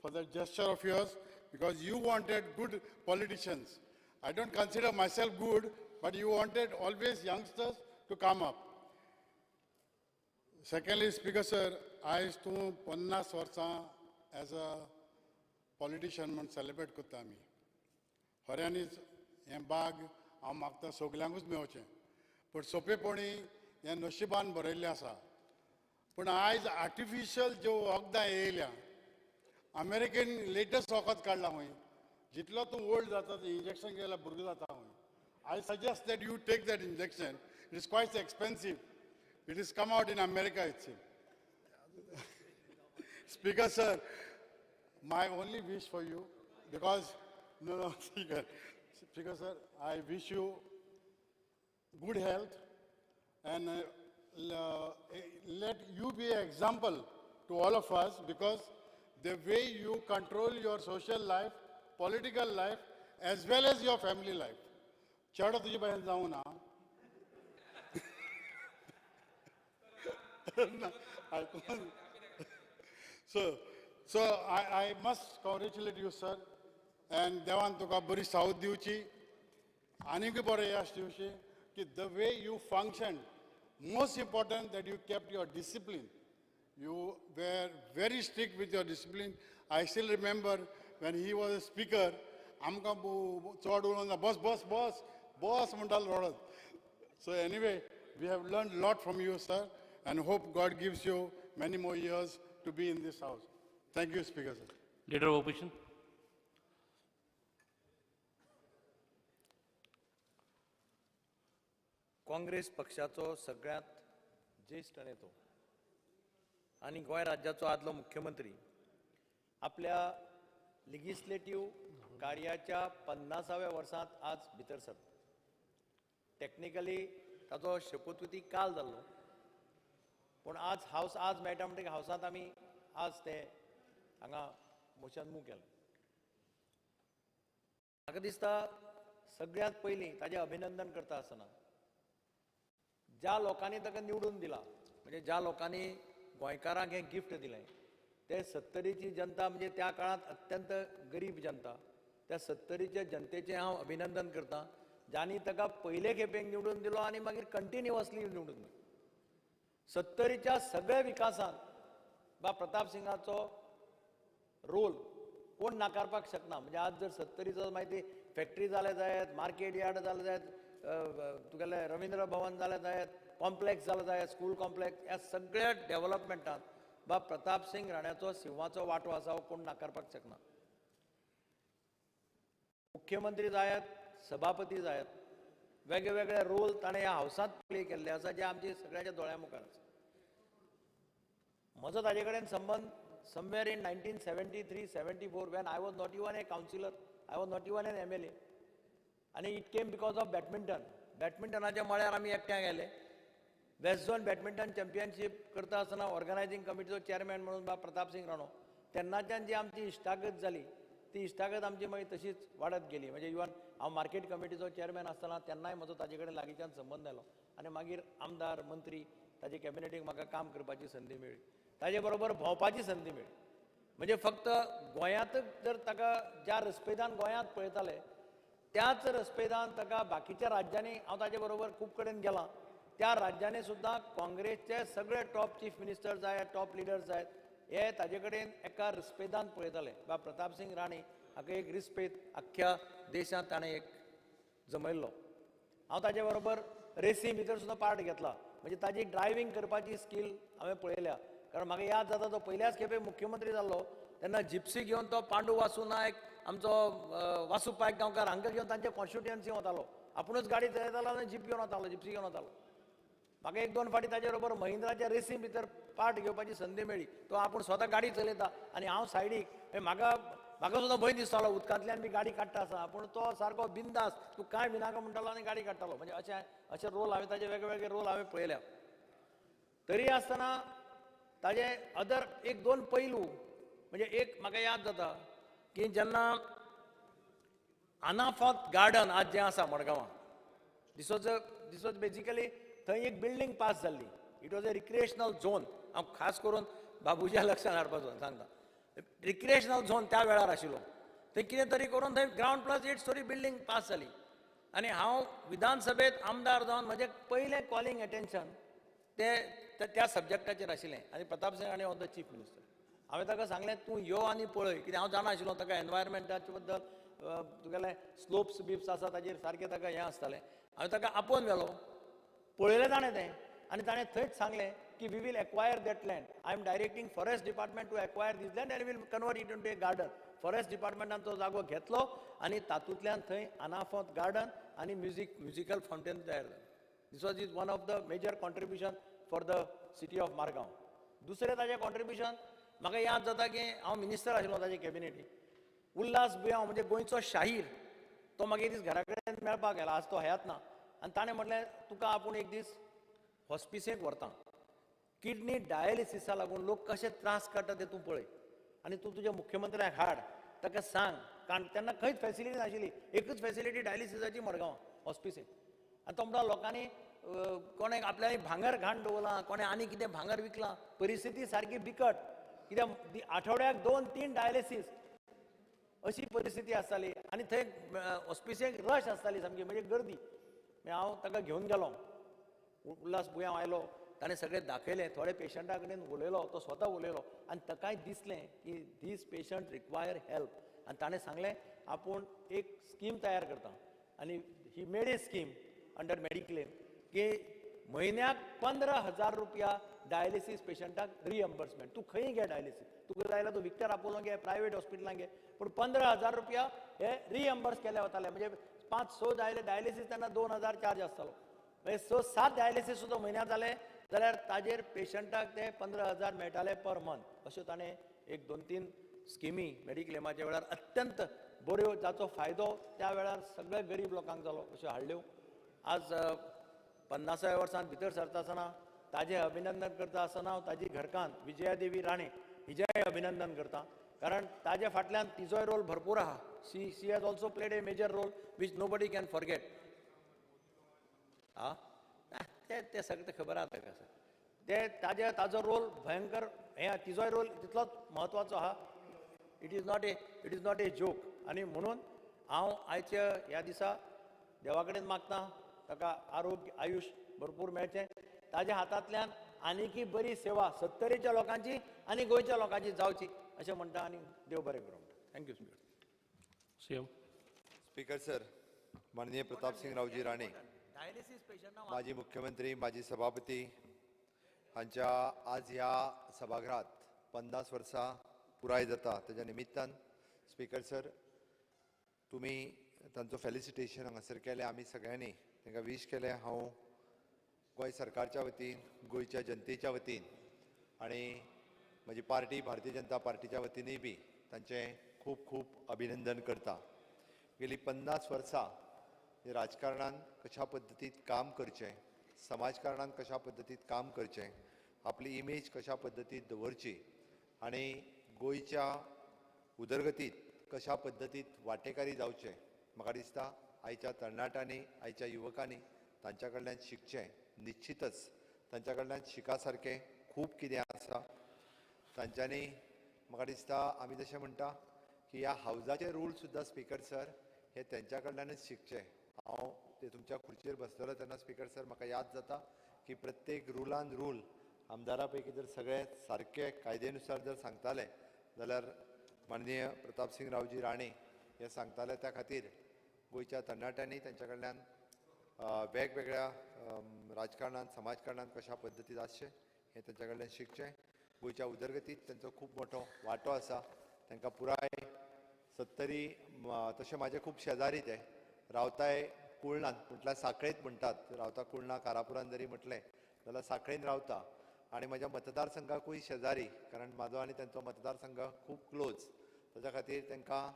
for that gesture of yours, because you wanted good politicians. I don't consider myself good, but you wanted always youngsters to come up. Secondly, Speaker sir, आयज तूं 50 वर्सां as a politician म्हूण celebrate करता आमी. खऱ्यांनीच हें बाग हांव मागता सगल्यांकूच मेळचें, पूण सोंपेपणी हें नशिबान बरयल्लें आसा. पूण आयज आर्टिफिशियल ज्यो वखदां येयल्या, अमेरिकेन लेटस्ट वखद काडलां खंय, जितलो तूं ओल्ड जाता तें इंजेक्शन घेयल्यार भुरगो जाता खंय. I suggest that you take that injection. It is quite expensive. It is come out in America it's. Speaker sir, my only wish for you, because no, Speaker, Speaker sir, I wish you good health and let you be an example to all of us, because the way you control your social life, political life, as well as your family life. चेडो तुजे भाशेन जावं ना. So I must congratulate you, sir, and देवान तुका बरी सावध दिवची आनीकय बरें यश दिवचें की the way you function, most important that you kept your discipline. You were very strict with your discipline. I still remember when he was a speaker, आमकां चड उलोवन बस बस बस बस म्हणटालो रडत. So anyway, we have learned a lot from you, sir, and hope God gives you many more years to be in this house. Thank you, Speaker, sir. Leader of Opposition. Congress पक्षाचो सगळ्यांत ज्येश्ठ नेतो आनी गोंय राज्याचो आदलो मुख्यमंत्री आपल्या legislative कार्याच्या 50व्या वर्सांत आज भितर सरता. टॅक्निकली ताचो शपथविधी काल जाल्लो, पूण आज हावस आज मेळटा म्हणटकीर हावसांत आमी आज ते हांगा मोशन मूव केलें. म्हाका दिसता सगळ्यांत पयलीं ताजें अभिनंदन करता आसतना ज्या लोकांनी ताका निवडून दिला, म्हणजे ज्या लोकांनी गोंयकारांक हें गिफ्ट दिलें, ते सत्तरीची जनता म्हणजे त्या काळांत अत्यंत गरीब जनता, त्या सत्तरीच्या जनतेचें हांव अभिनंदन करतां ज्यांनी ताका पयले खेपेक निवडून दिलो आनी मागीर कंटिन्युअसली निवडून दिलो. सत्तरीच्या सगळ्या विकासांत बा प्रताप सिंगाचो रोल कोण नाकारपाक शकना. म्हणजे आज जर सत्तरीचो मागीर ती फॅक्टरी जाल्या जायत, मार्केट यार्ड जालें जायत, तुगेलें रविंद्र भवन जालें जायत, कॉम्प्लेक्स जालें जायत, स्कूल कॉम्प्लेक्स, ह्या सगळ्या डेव्हलपमेंटांत बा प्रताप सिंग राण्याचो सिंहाचो वांटो आसा, हो कोण नाकारपाक शकना. मुख्यमंत्री जायत, सभापती जायत, वेगळे वेगळे रोल ताणें ह्या हावसांत प्ले केल्ले आसा जे आमचे सगळ्यांच्या दोळ्या मुखार आसा. म्हजो ताजे कडेन संबंद somewhere in 1973-74 when I was not even a councillor, I was not even an MLA, आनी it came because of badminton. बॅडमिंटनाच्या मळ्यार आमी एकठांय गेले. वेस्ट झोन बॅडमिंटन चॅम्पियनशीप करता आसतना ऑर्गनायझींग कमिटीचो चेअरमॅन म्हणून बा प्रताप सिंग राणो, तेन्नाच्यान जी आमची इश्टागत जाली ती इश्टागत आमची मागीर तशीच वाडत गेली. म्हणजे इवन हांव मार्केट कमिटीचो चेअरमॅन आसतना तेन्नाय म्हजो ताजे कडेन लागींच्यान संबंद आयलो आनी मागीर आमदार, मंत्री, ताजे कॅबिनेटीक म्हाका काम करपाची संदी मेळ्ळी, ताजे बरोबर भोंवपाची संदी मेळ्ळी. म्हणजे फक्त गोंयांतच जर ताका ज्या रस्पेदान गोंयांत पळयताले त्याच रस्पेदान ताका बाकीच्या राज्यांनी, हांव ताजे बरोबर खूब कडेन गेलां, त्या राज्यांनी सुद्दां काँग्रेसचे सगळे टॉप चीफ मिनिस्टर जायत, टॉप लिडर्स जायत, हे ताजे कडेन एका रिस्पेदान पळयताले. बा प्रताप सिंग राणे हाका एक रिस्पेद आख्ख्या देशांत ताणें एक जमयल्लो. हांव ताजे बरोबर रेसी भितर सुद्दां पार्ट घेतला, म्हणजे ताजी ड्रायव्हींग करपाची स्कील हांवें पळयल्या. कारण म्हाका याद जाता तो पयल्याच खेपे मुख्यमंत्री जाल्लो तेन्ना जिप्सी घेवन तो पांडू वासू नायक, आमचो वासू पायक गांवकार हांकां घेवन तांच्या कॉन्स्टिट्युएन्सी वतालो. आपुणूच गाडी चलयतालो आनी जीप घेवन वतालो, जिप्सी घेवन वतालो. म्हाका एक दोन फावटी ताजे बरोबर महिंद्राच्या रेसी भितर पार्ट घेवपाची संदी मेळ्ळी. तो आपूण स्वता गाडी चलयता आनी हांव सायडीक, म्हाका म्हाका सुद्दां भंय दिसतालो उदकांतल्यान बी गाडी काडटा आसा, पूण तो सारको बिंदास, तूं कांय भिनाका म्हणटालो आनी गाडी काडटालो. म्हणजे अशें अशे रोल हांवें ताजे वेगळे वेगळे रोल हांवें पळयल्या. तरी आसतना ताजे अदर एक दोन पैलू, म्हणजे एक म्हाका याद जाता की जेन्ना अनाफॉत गार्डन आज जें आसा मडगांवां, this was basically थंय एक बिल्डींग पास जाल्ली, it was a recreational zone. हांव खास करून बाबूच्या लक्षांत हाडपाचो सांगता, रिक्रिएशनल झोन त्या वेळार आशिल्लो. थंय कितें तरी करून थंय ground plus 8 storey building pass जाली आनी हांव विधानसभेंत आमदार जावन म्हजें पयलें कॉलिंग एटेन्शन ते त्या सब्जॅक्टाचेर आशिल्लें. आनी Pratap Singh Rane was the chief minister. हांवें ताका सांगलें तूं यो आनी पळय, कित्याक हांव जाणा आशिल्लो ताका एनवायरमेंटाचे बद्दल, तुगेलें स्लोप्स बिप्स आसा ताजेर सारकें ताका हें आसतालें. हांवें ताका आपोवन व्हेलो, पळयलें ताणें तें आनी ताणें थंयच सांगलें की we will acquire that land, I am directing forest department to acquire this land and will convert it into a garden. Forest डिपार्टमेंटान तो जागो घेतलो आनी तातूंतल्यान थंय अनाफोत गार्डन आनी म्युजिकल फावंटेन तयार जालें. This was is one of the major contribution for the city of Margao. दुसरें ताजें कॉन्ट्रिब्युशन म्हाका याद जाता की हांव मिनिस्टर आशिल्लो ताजे कॅबिनेटीक. उल्हास बुयांव म्हणजे गोंयचो शाहीर, तो म्हाका एक दीस घरा कडेन मेळपाक गेला, आज तो हयात ना, आनी ताणें म्हटलें तुका आपूण एक दीस हॉस्पिसेक व्हरता, किडनी डायलिसिसा लागून लोक कशे त्रास काडटा ते तूं पळय आनी तूं तुज्या मुख्यमंत्र्याक हाड, ताका सांग. कारण तेन्ना खंयच फॅसिलिटी नाशिल्ली, एकूच फॅसिलिटी डायलिसिसाची मडगांवां हॉस्पिसेक. आनी तो म्हणटा लोकांनी कोणें आपल्याली भांगर घाण दवरलां, कोणें आनी कितें भांगर विकलां, परिस्थिती सारकी बिकट, कित्याक आठवड्याक 2-3 डायलिसीस अशी परिस्थिती आसताली आनी थंय हॉस्पिसेक रश आसताली सामकी, म्हणजे गर्दी. हांव ताका घेवन गेलो, उल्हास बुयांव आयलो, ताणें सगळें दाखयलें, थोडे पेशंटा कडेन उलयलो, तो स्वता उलयलो आनी ताकाय दिसलें की these patient require help. आनी ताणें सांगलें आपूण एक स्कीम तयार करता आनी he made a scheme under mediclaim की म्हयन्याक 15,000 रुपया डायलिसीस पेशंटाक रिएम्बर्समेंट. तूं खंय घे डायलिसीस, तुका जाय जाल्यार तूं विक्टर आपोलो घे, प्रायवेट हॉस्पिटलान घे, पूण 15,000 रुपया हे रिएम्बर्स केले वताले. म्हणजे 5-6 डायलिसीस तेन्ना 2,000 चार्ज आसतालो, म्हणजे 6-7 डायलिसीस सुद्दां म्हयन्याक जाले जाल्यार ताजेर पेशंटाक ते 15,000 मेळटाले पर मंथ. अश्यो ताणें एक 2-3 स्किमी मेडिक्लेमाच्या वेळार अत्यंत बऱ्यो, जाचो फायदो त्या वेळार सगळ्या गरीब लोकांक जालो, अश्यो हाडल्यो. आज 50व्या वर्सांत भितर सरता आसतना ताजें अभिनंदन करता आसतना हांव ताजी घरकान्न विजयादेवी राणे हिजेंय अभिनंदन करता, कारण ताजे फाटल्यान तिजोय रोल भरपूर आहा. She has also played a major role which nobody can forget. आ ते ते सगळें खबर आसा ताका सर. ते ताजे ताजो रोल भयंकर हें, तिजोय रोल तितलोच म्हत्वाचो आहा. It is not a joke. आनी म्हणून हांव आयच्या ह्या दिसा देवा कडेन मागता, ताका आरोग्य आयुश भरपूर मेळचें, ताज्या हातांतल्यान आनीकय बरी सेवा सत्तरीच्या लोकांची आनी गोंयच्या लोकांची जावची अशें म्हणटा आनी देव बरें करूं म्हणटा. Thank you speaker. CM. Speaker sir, माननीय प्रतापसिंग रावजी राणे, डायलिसीस पेशंटां माजी मुख्यमंत्री, माजी सभापती हांच्या आज ह्या सभागृहात 50 वर्सां पुराय जाता. तेज्या निमित्तान स्पीकर सर, तुमी तांचो फेलिसिटेशन हांगासर केलें. आमी सगळ्यांनी तांकां वीश केलें. हांव गोंय सरकारच्या वतीन, गोंयच्या जनतेच्या वतीन आनी म्हजी पार्टी भारतीय जनता पार्टीच्या वतीनूय बी तांचें खूब खूब अभिनंदन करता. गेली 50 वर्सां राजकारणान कशा पद्दतीत काम करचें, समाजकारणान कशा पद्दतीत काम करचें, आपली इमेज कशा पद्दतीत दवरची आनी गोंयच्या उदरगतीत कशा पद्दतीत वांटेकारी जावचें, म्हाका दिसता आयच्या तरणाट्यांनी, आयच्या युवकांनी तांच्या कडल्यान शिकचें. निश्चितच तांच्या कडल्यान शिका सारकें खूब कितें आसा. तांच्यांनी म्हाका दिसता आमी जशें म्हणटा की ह्या हावजाचे रूल सुद्दां स्पीकर सर हे तेंच्या कडल्यानच शिकचे. हांव ते तुमच्या खुर्चेर बसतलो तेन्ना स्पीकर सर म्हाका याद जाता की प्रत्येक रुलान रूल आमदारा पैकी जर सगळे सारके कायदेनुसार जर सांगताले जाल्यार माननीय प्रतापसिंग रावजी राणे हे सांगताले. त्या खातीर गोंयच्या तरणाट्यांनी तेंच्या कडल्यान वेगवेगळ्या राजकारणांत, समाजकारणांत कशा पद्दतीन आसचें हें तेंच्या कडल्यान शिकचें. गोंयच्या उदरगतीत तेंचो खूब मोठो वांटो आसा. तांकां पुराय सत्तरी, तशें म्हाजे खूब शेजारी ते रावताय कुळणांत, म्हटल्यार साखळेंत म्हणटात, रावता कुळणा कारापुरान जरी म्हटलें जाल्यार साखळेन रावता. आनी म्हज्या मतदारसंघाकूय शेजारी, कारण म्हाजो आनी तेंचो मतदारसंघ खूब क्लोज. ताच्या खातीर तांकां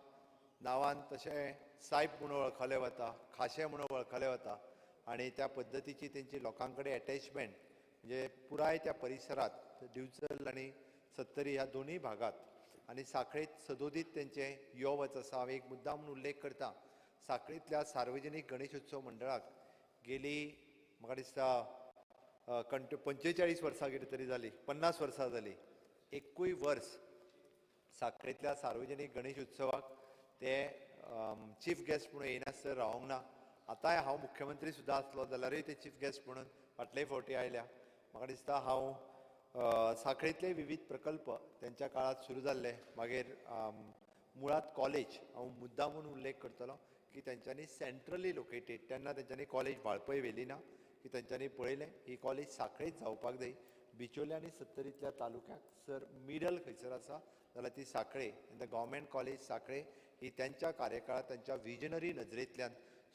नांवान तशें सायब म्हणून वळखले वता, खाशे म्हणून वळखले वता. आनी त्या पद्दतीची तेंची लोकां कडेन एटॅचमेंट म्हणजे पुराय त्या परिसरांत, दिवचल आनी सत्तरी ह्या दोनूय भागात आनी साखळेंत सदोदीत तेंचें यो वच आसा. हांव एक मुद्दाम म्हणून उल्लेख करता, साखळेंतल्या सार्वजनीक गणेश उत्सव मंडळाक गेली म्हाका दिसता कंट 45 वर्सां कितें तरी जाली, 50 वर्सां जाली, एकूय वर्स साखळेंतल्या सार्वजनीक गणेश उत्सवाक ते चीफ गेस्ट म्हणून येयनासतना रावोंक ना. आतांय हांव मुख्यमंत्री सुद्दां आसलो जाल्यारूय ते चीफ गेस्ट म्हणून फाटले फावटी आयल्या. म्हाका दिसता हांव साखळेंतले विविध प्रकल्प तेंच्या काळांत सुरू जाल्ले. मागीर मुळात कॉलेज हांव मुद्दाम म्हणून उल्लेख करतलो की तेंच्यांनी सेंट्रली लोकेटेड, तेन्ना तेंच्यांनी कॉलेज वाळपय व्हेली ना, की तेंच्यांनी पळयलें ही कॉलेज साखळेंत जावपाक जाय. बिचोले आनी सत्तरींतल्या तालुक्याक सर मिडल खंयसर आसा जाल्यार ती साखळे. गव्हर्मेंट कॉलेज साखळे ही तेंच्या कार्यकाळांत तेंच्या विजनरी नजरेंतल्यान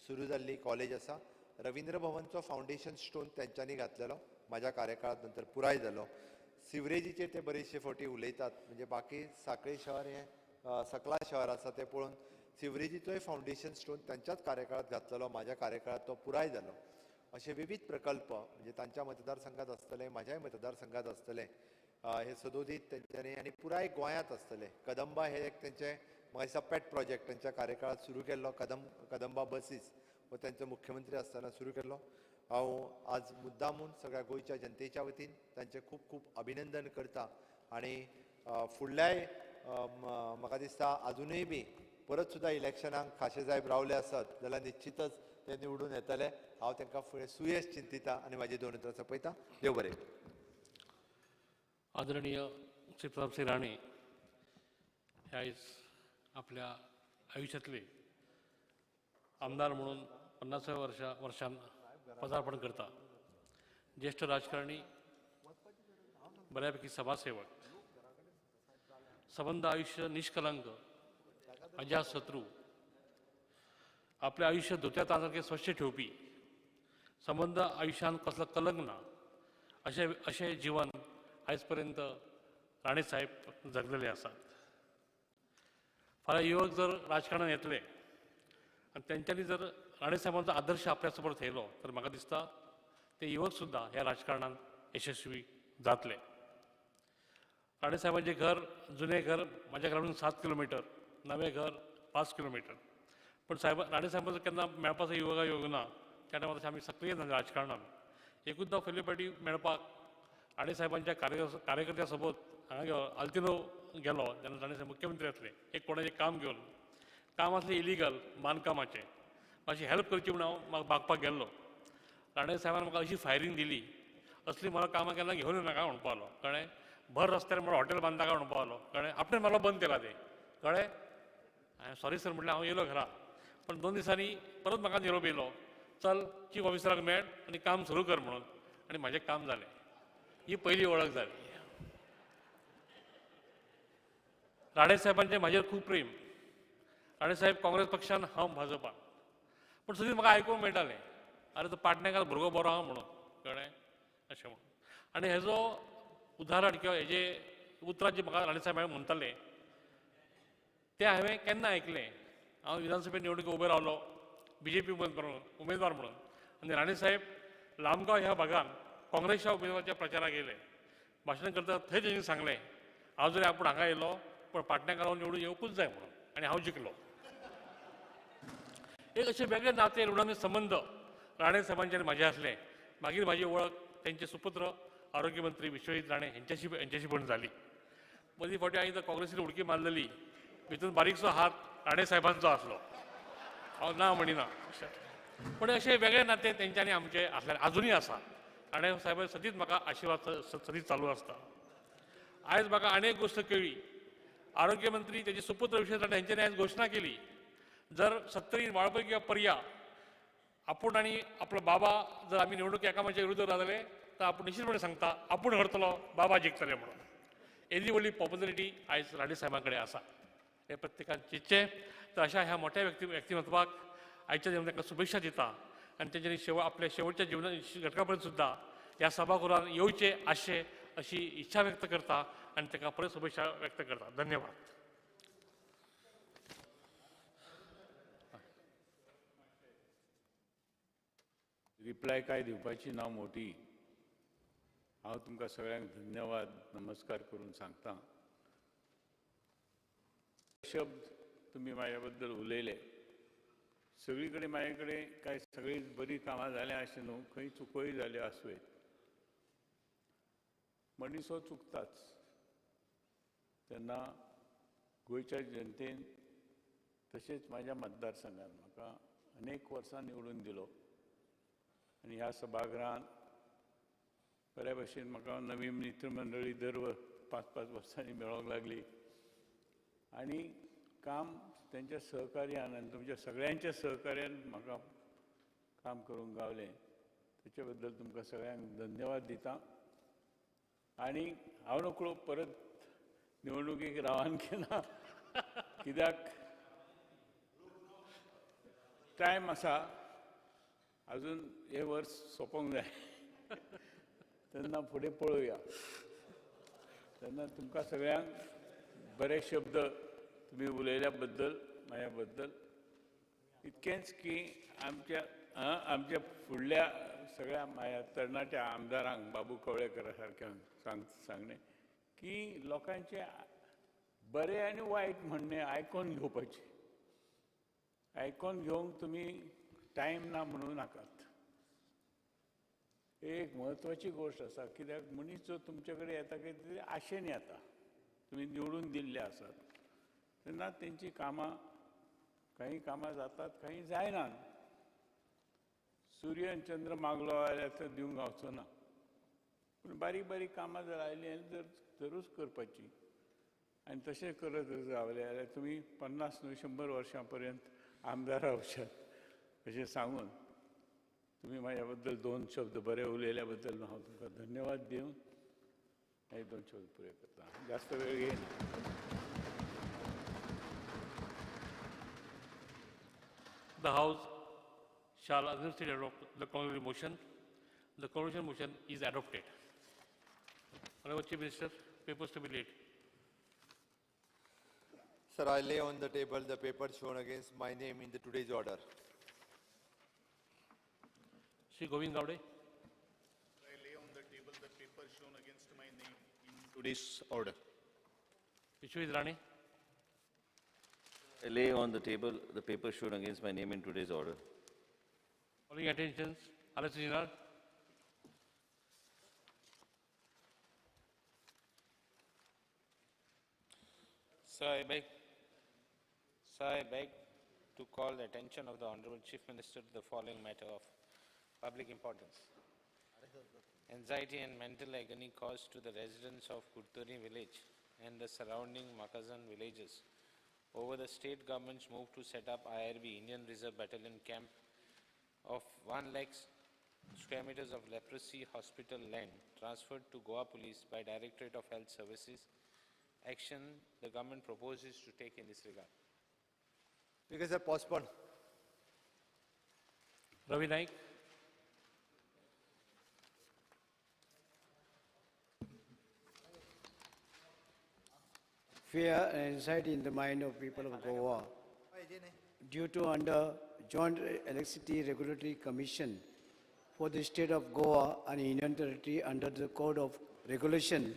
सुरू जाल्ली कॉलेज आसा. रविंद्र भवनचो फावंडेशन स्टोन तेंच्यांनी घातलेलो, म्हाज्या कार्यकाळांत नंतर पुराय जालो. सिवरेजीचेर ते बरेचशे फावटी उलयतात, म्हणजे बाकी साखळे शहर हें सकला शहर आसा तें पळोवन सिवरेजीचोय फावंडेशन स्टोन तेंच्याच कार्यकाळांत घातलेलो, म्हाज्या कार्यकाळांत तो पुराय जालो. अशे विविध प्रकल्प म्हणजे तांच्या मतदारसंघात आसतले, म्हाज्याय मतदारसंघात आसतले, हे सदोदीत तेंच्यांनी आनी पुराय गोंयांत आसतले. कदंबा हे एक तेंचे म्हाका दिसता पेट प्रोजेक्ट तेंच्या कार्यकाळांत सुरू केल्लो. कदंबा बसीस हो तेंचो मुख्यमंत्री आसतना सुरू केल्लो. हांव आज मुद्दामून सगळ्या गोंयच्या जनतेच्या वतीन तांचें खूब खूब अभिनंदन करता. आनी फुडल्याय म्हाका दिसता आजुनूय बी परत सुद्दां इलेक्शनाक खाशे साहेब रावले आसत जाल्यार निश्चितच ते निवडून येतले. हांव तांकां फुडें सुयेश चिंतिता आनी म्हाजी दोन उतरां सोंपयता. देव बरें. आदरणीय श्री प्रतापसिंग राणे हे आयज आपल्या आयुष्यातले आमदार म्हणून 50व्या वर्षान पदार्पण करता. ज्येष्ठ राजकारणी, बऱ्यापैकी समाजसेवक, संबंध आयुष्य निष्कलंक, अजातशत्रू, आपलें आयुष्य धुत्या तांदळासारकें स्वच्छ ठेवपी, संबंध आयुष्यान कसलो कलंक ना अशें अशें जीवन आयज पर्यंत राणे साहेब जगलेले आसात. फाल्यां युवक जर राजकारणात येतले आनी तेंच्यांनी जर राणे साहेबांचो आदर्श आपल्या समोर थेयलो तर म्हाका दिसता ते युवक सुद्दां ह्या राजकारणांत यशस्वी जातले. राणे साहेबांचें घर, जुनें घर म्हाज्या घरा पसून 7 किलोमिटर, नवें घर 5 किलोमिटर. पण साहेब राणे साहेबांचो केन्ना मेळपाचो योगा योग ना. त्या टायमार तशें आमी सक्रीय जाले राजकारणान. एकूचदा पयले फावटी मेळपाक राणे साहेबांच्या कार्यकर्त्या सोबत हांगा गेलो, आल्तिनो गेलो तेन्ना राणे साहेब मुख्यमंत्री आसले. एक कोणाचें काम घेवन, काम आसलें इलिगल बांदकामाचें, मातशी हेल्प करची म्हूण हांव म्हाका बागपाक गेल्लो. राणे साहेबान म्हाका अशी फायरींग दिली, असली म्हाका कामां केन्ना घेवन येवनाका म्हणपा लागलो, कळ्ळें. भर रस्त्यार म्हणून हॉटेल बांदता काय म्हणपा लागलो, कळ्ळें. आपणें म्हाका बंद केला तें, कळ्ळें. हांवें सॉरी सर म्हटलें, हांव येयलो घरा. पण 2 दिसांनी परत म्हाका निरोप येयलो, चल चीफ ऑफिसराक मेळ आनी काम सुरू कर म्हणून, आनी म्हाजें काम जालें. ही पयली वळख जाली. राणे साहेबांचें म्हाजेर खूब प्रेम. राणे साहेब काँग्रेस पक्षान, हांव भाजपान, पूण सदींच म्हाका आयकूंक मेळटालें, आरे तो पाटणेकार भुरगो बरो आहा म्हणून, कळ्ळें, अशें म्हणून. आनी हेजो उदाहरण किंवा हेजे उतरां जी म्हाका राणे साहेब म्हणटाले तें हांवें केन्ना आयकलें. हांव विधानसभे निवडणुकेक उबो रावलो बीजेपी उमेदवार म्हणून, आनी राणे साहेब लामगांव ह्या भागान काँग्रेसच्या उमेदवाराच्या प्रचाराक गेले. भाशण करता थंय तेंच्यांनी सांगलें, हांव जरी आपूण हांगा येयलो पण पाटणेकारांक निवडून येवकूच जाय म्हणून, आनी हांव जिखलो. एक अशें वेगळे नाते ऋणाने संबंद राणे साहेबांचे आनी म्हाजे आसले. मागीर म्हाजी वळख तेंचे सुपुत्र आरोग्यमंत्री विश्वजीत राणे हेंच्याशी पण जाली. मदीं फावटी हांवें काँग्रेसीन उडकी मारलेली, भितून बारीकसो हात राणे साहेबांचो आसलो, हांव ना म्हणिना. पूण अशें वेगळे नाते तेंच्यांनी आमचे आसले, आजुनूय आसा. राणे साहेब सदींच म्हाका आशिर्वाद सदींच चालू आसता. आयज म्हाका आनी एक गोश्ट कळ्ळी, आरोग्यमंत्री तेजे सुपुत्र विश्वजीत राणे हेंच्यांनी आयज घोशणा केली, जर सत्तरी वाळपय किंवा पर्या आपूण आनी आपलो बाबा जर आमी निवडणूक एकामेकाच्या विरुद्ध जाले तर आपूण निश्चितपणे सांगता आपूण हरतलो, बाबा जिखतले म्हणून. येदी व्हडली पॉप्युलरिटी आयज राणे साहेबां कडेन आसा, हें प्रत्येकान चिंतचें. तर अशा ह्या मोठ्या व्यक्तिमत्वाक आयच्या दिसा तांकां शुभेच्छा दिता आनी तेंच्यांनी आपल्या शेवटच्या जिवना घटका पर्यंत सुद्दां ह्या सभागृहान येवचें आशें अशी इच्छा व्यक्त करता आनी तांकां परत शुभेच्छा व्यक्त करता. धन्यवाद. रिप्लाय काय दिवपाची ना मोठी. हांव तुमकां सगळ्यांक धन्यवाद नमस्कार करून सांगता. शब्द तुमी म्हाज्या बद्दल उलयले, सगळी कडेन म्हाजे कडेन काय सगळीं बरीं कामां जाल्यां अशें न्हू, खंय चुकोय जाल्यो आसूं येत. मनीस हो चुकताच, तेन्ना गोंयच्या जनतेन तशेंच म्हाज्या मतदारसंघान म्हाका अनेक वर्सां निवडून दिलो आनी ह्या सभागृहान बऱ्या भशेन म्हाका नवी मित्रमंडळी दर 5-5 वर्सांनी मेळोंक लागली आनी काम तेंच्या सहकार्यान आनी तुमच्या सगळ्यांच्या सहकार्यान म्हाका काम करूंक गावलें. तेचे बद्दल तुमकां सगळ्यांक धन्यवाद दिता. आनी हांव नकळो परत निवडणुकेक रावन केन्ना, कित्याक टायम आसा अजून, हें वर्स सोंपोंक जाय, तेन्ना फुडें पळोवया. तेन्ना तुमकां सगळ्यांक बरे शब्द तुमी उलयल्या बद्दल म्हाज्या बद्दल इतकेंच की आमच्या आमच्या फुडल्या सगळ्या म्हाज्या तरणाट्या आमदारांक बाबू कवळेकरा सारक्यांक सांगणें की लोकांचें बरें आनी वायट म्हणणें आयकोन घेवपाचें. आयकोन घेवंक तुमी टायम ना म्हणूं नाकात. एक म्हत्वाची गोश्ट आसा, कित्याक मनीस जो तुमचे कडेन येता कितें तरी आशेन येता, तुमी निवडून दिल्ले आसात तेन्ना तेंची कामां काही कामां जातात काही जायनात. सूर्य आनी चंद्र मागलो जाल्यार तो दिवंक गावचो ना, पूण बारीक बारीक कामां जर आयलीं जाल्यार जरूच करपाची. आनी तशें करत रावले जाल्यार तुमी 50 न्हय 100 वर्सां पर्यंत आमदार रावशात अशें सांगून तुमी म्हाज्या बद्दल 2 शब्द बरे उलयल्या बद्दल हांव तुमकां धन्यवाद दिवन हे 2 शब्द पुरे करता. जास्त वेळ घेयना. The House shall unanimously adopt the congratulatory motion. The congratulatory motion is adopted. Honorable Chief Minister, papers to be laid. Sir, I lay on the table the paper shown against my name in the today's order. Shri Govind Gawde. I lay on the table the paper shown against my name in today's order. Vishwajit Rane. I lay on the table the paper shown against my name in today's order. Calling attentions, R.S. Sajjanhar. Sir, I beg to call the attention of the Honorable Chief Minister to the following matter of public importance. Anxiety and mental agony caused to the residents of Kurturi village and the surrounding Makazan villages over the state government's move to set up IRB, Indian Reserve Battalion camp of 1 lakh square meters of leprosy hospital land transferred to Goa Police by Directorate of Health Services. Action the government proposes to take in this regard. Speaker sir, postpone. Ravi Naik. Fear and anxiety in the mind of people of Goa due to under Joint Electricity Regulatory Commission for the state of Goa and Union Territory under the Code of Regulation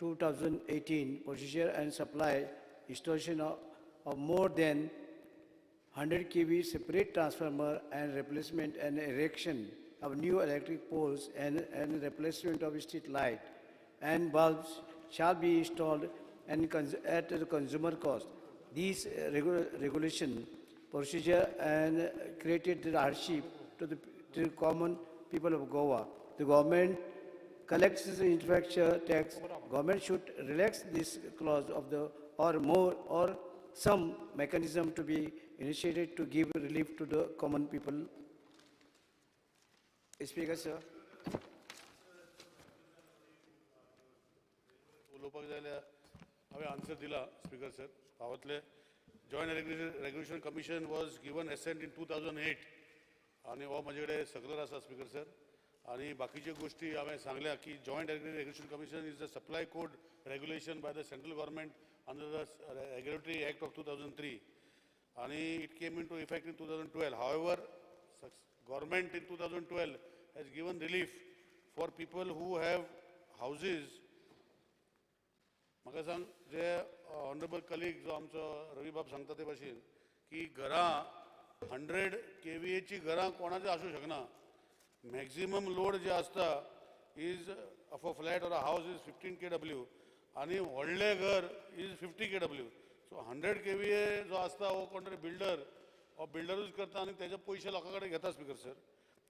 2018 procedure and supply installation of more than 100 kV separate transformer and replacement and erection of new electric poles and replacement of street light and bulbs shall be installed and at the consumer cost. These regulation procedure and created the hardship to the common people of Goa. The government collects the infrastructure tax. Government should relax this clause of the or more or some mechanism to be initiated to give relief to the common people. Speaker, sir. उलोवपाक जाय जाल्यार हांवें answer दिला speaker sir. पावतले joint regulation commission was given assent in 2008 आनी हो म्हजे कडेन सगळो आसा स्पीकर सर. आनी बाकीच्यो गोश्टी हांवें सांगल्या की joint regulation commission is the supply code regulation by the central government under the regulatory act of 2003 आनी it came into effect in 2012. However, government in 2012 has given relief for people who have houses. म्हाका सांग जे honourable colleague जो आमचो रवी बाब सांगता ते भाशेन की घरां 100 kVAची घरां कोणाची आसूं शकना. मॅक्झिमम लोड जे आसता is of a flat or a house is 15 kW आनी व्हडलें घर is 50 kW. So 100 kVA जो आसता हो कोण तरी बिल्डर हो बिल्डरूच करता आनी तेजे पयशे लोकां कडेन घेता स्पीकर सर.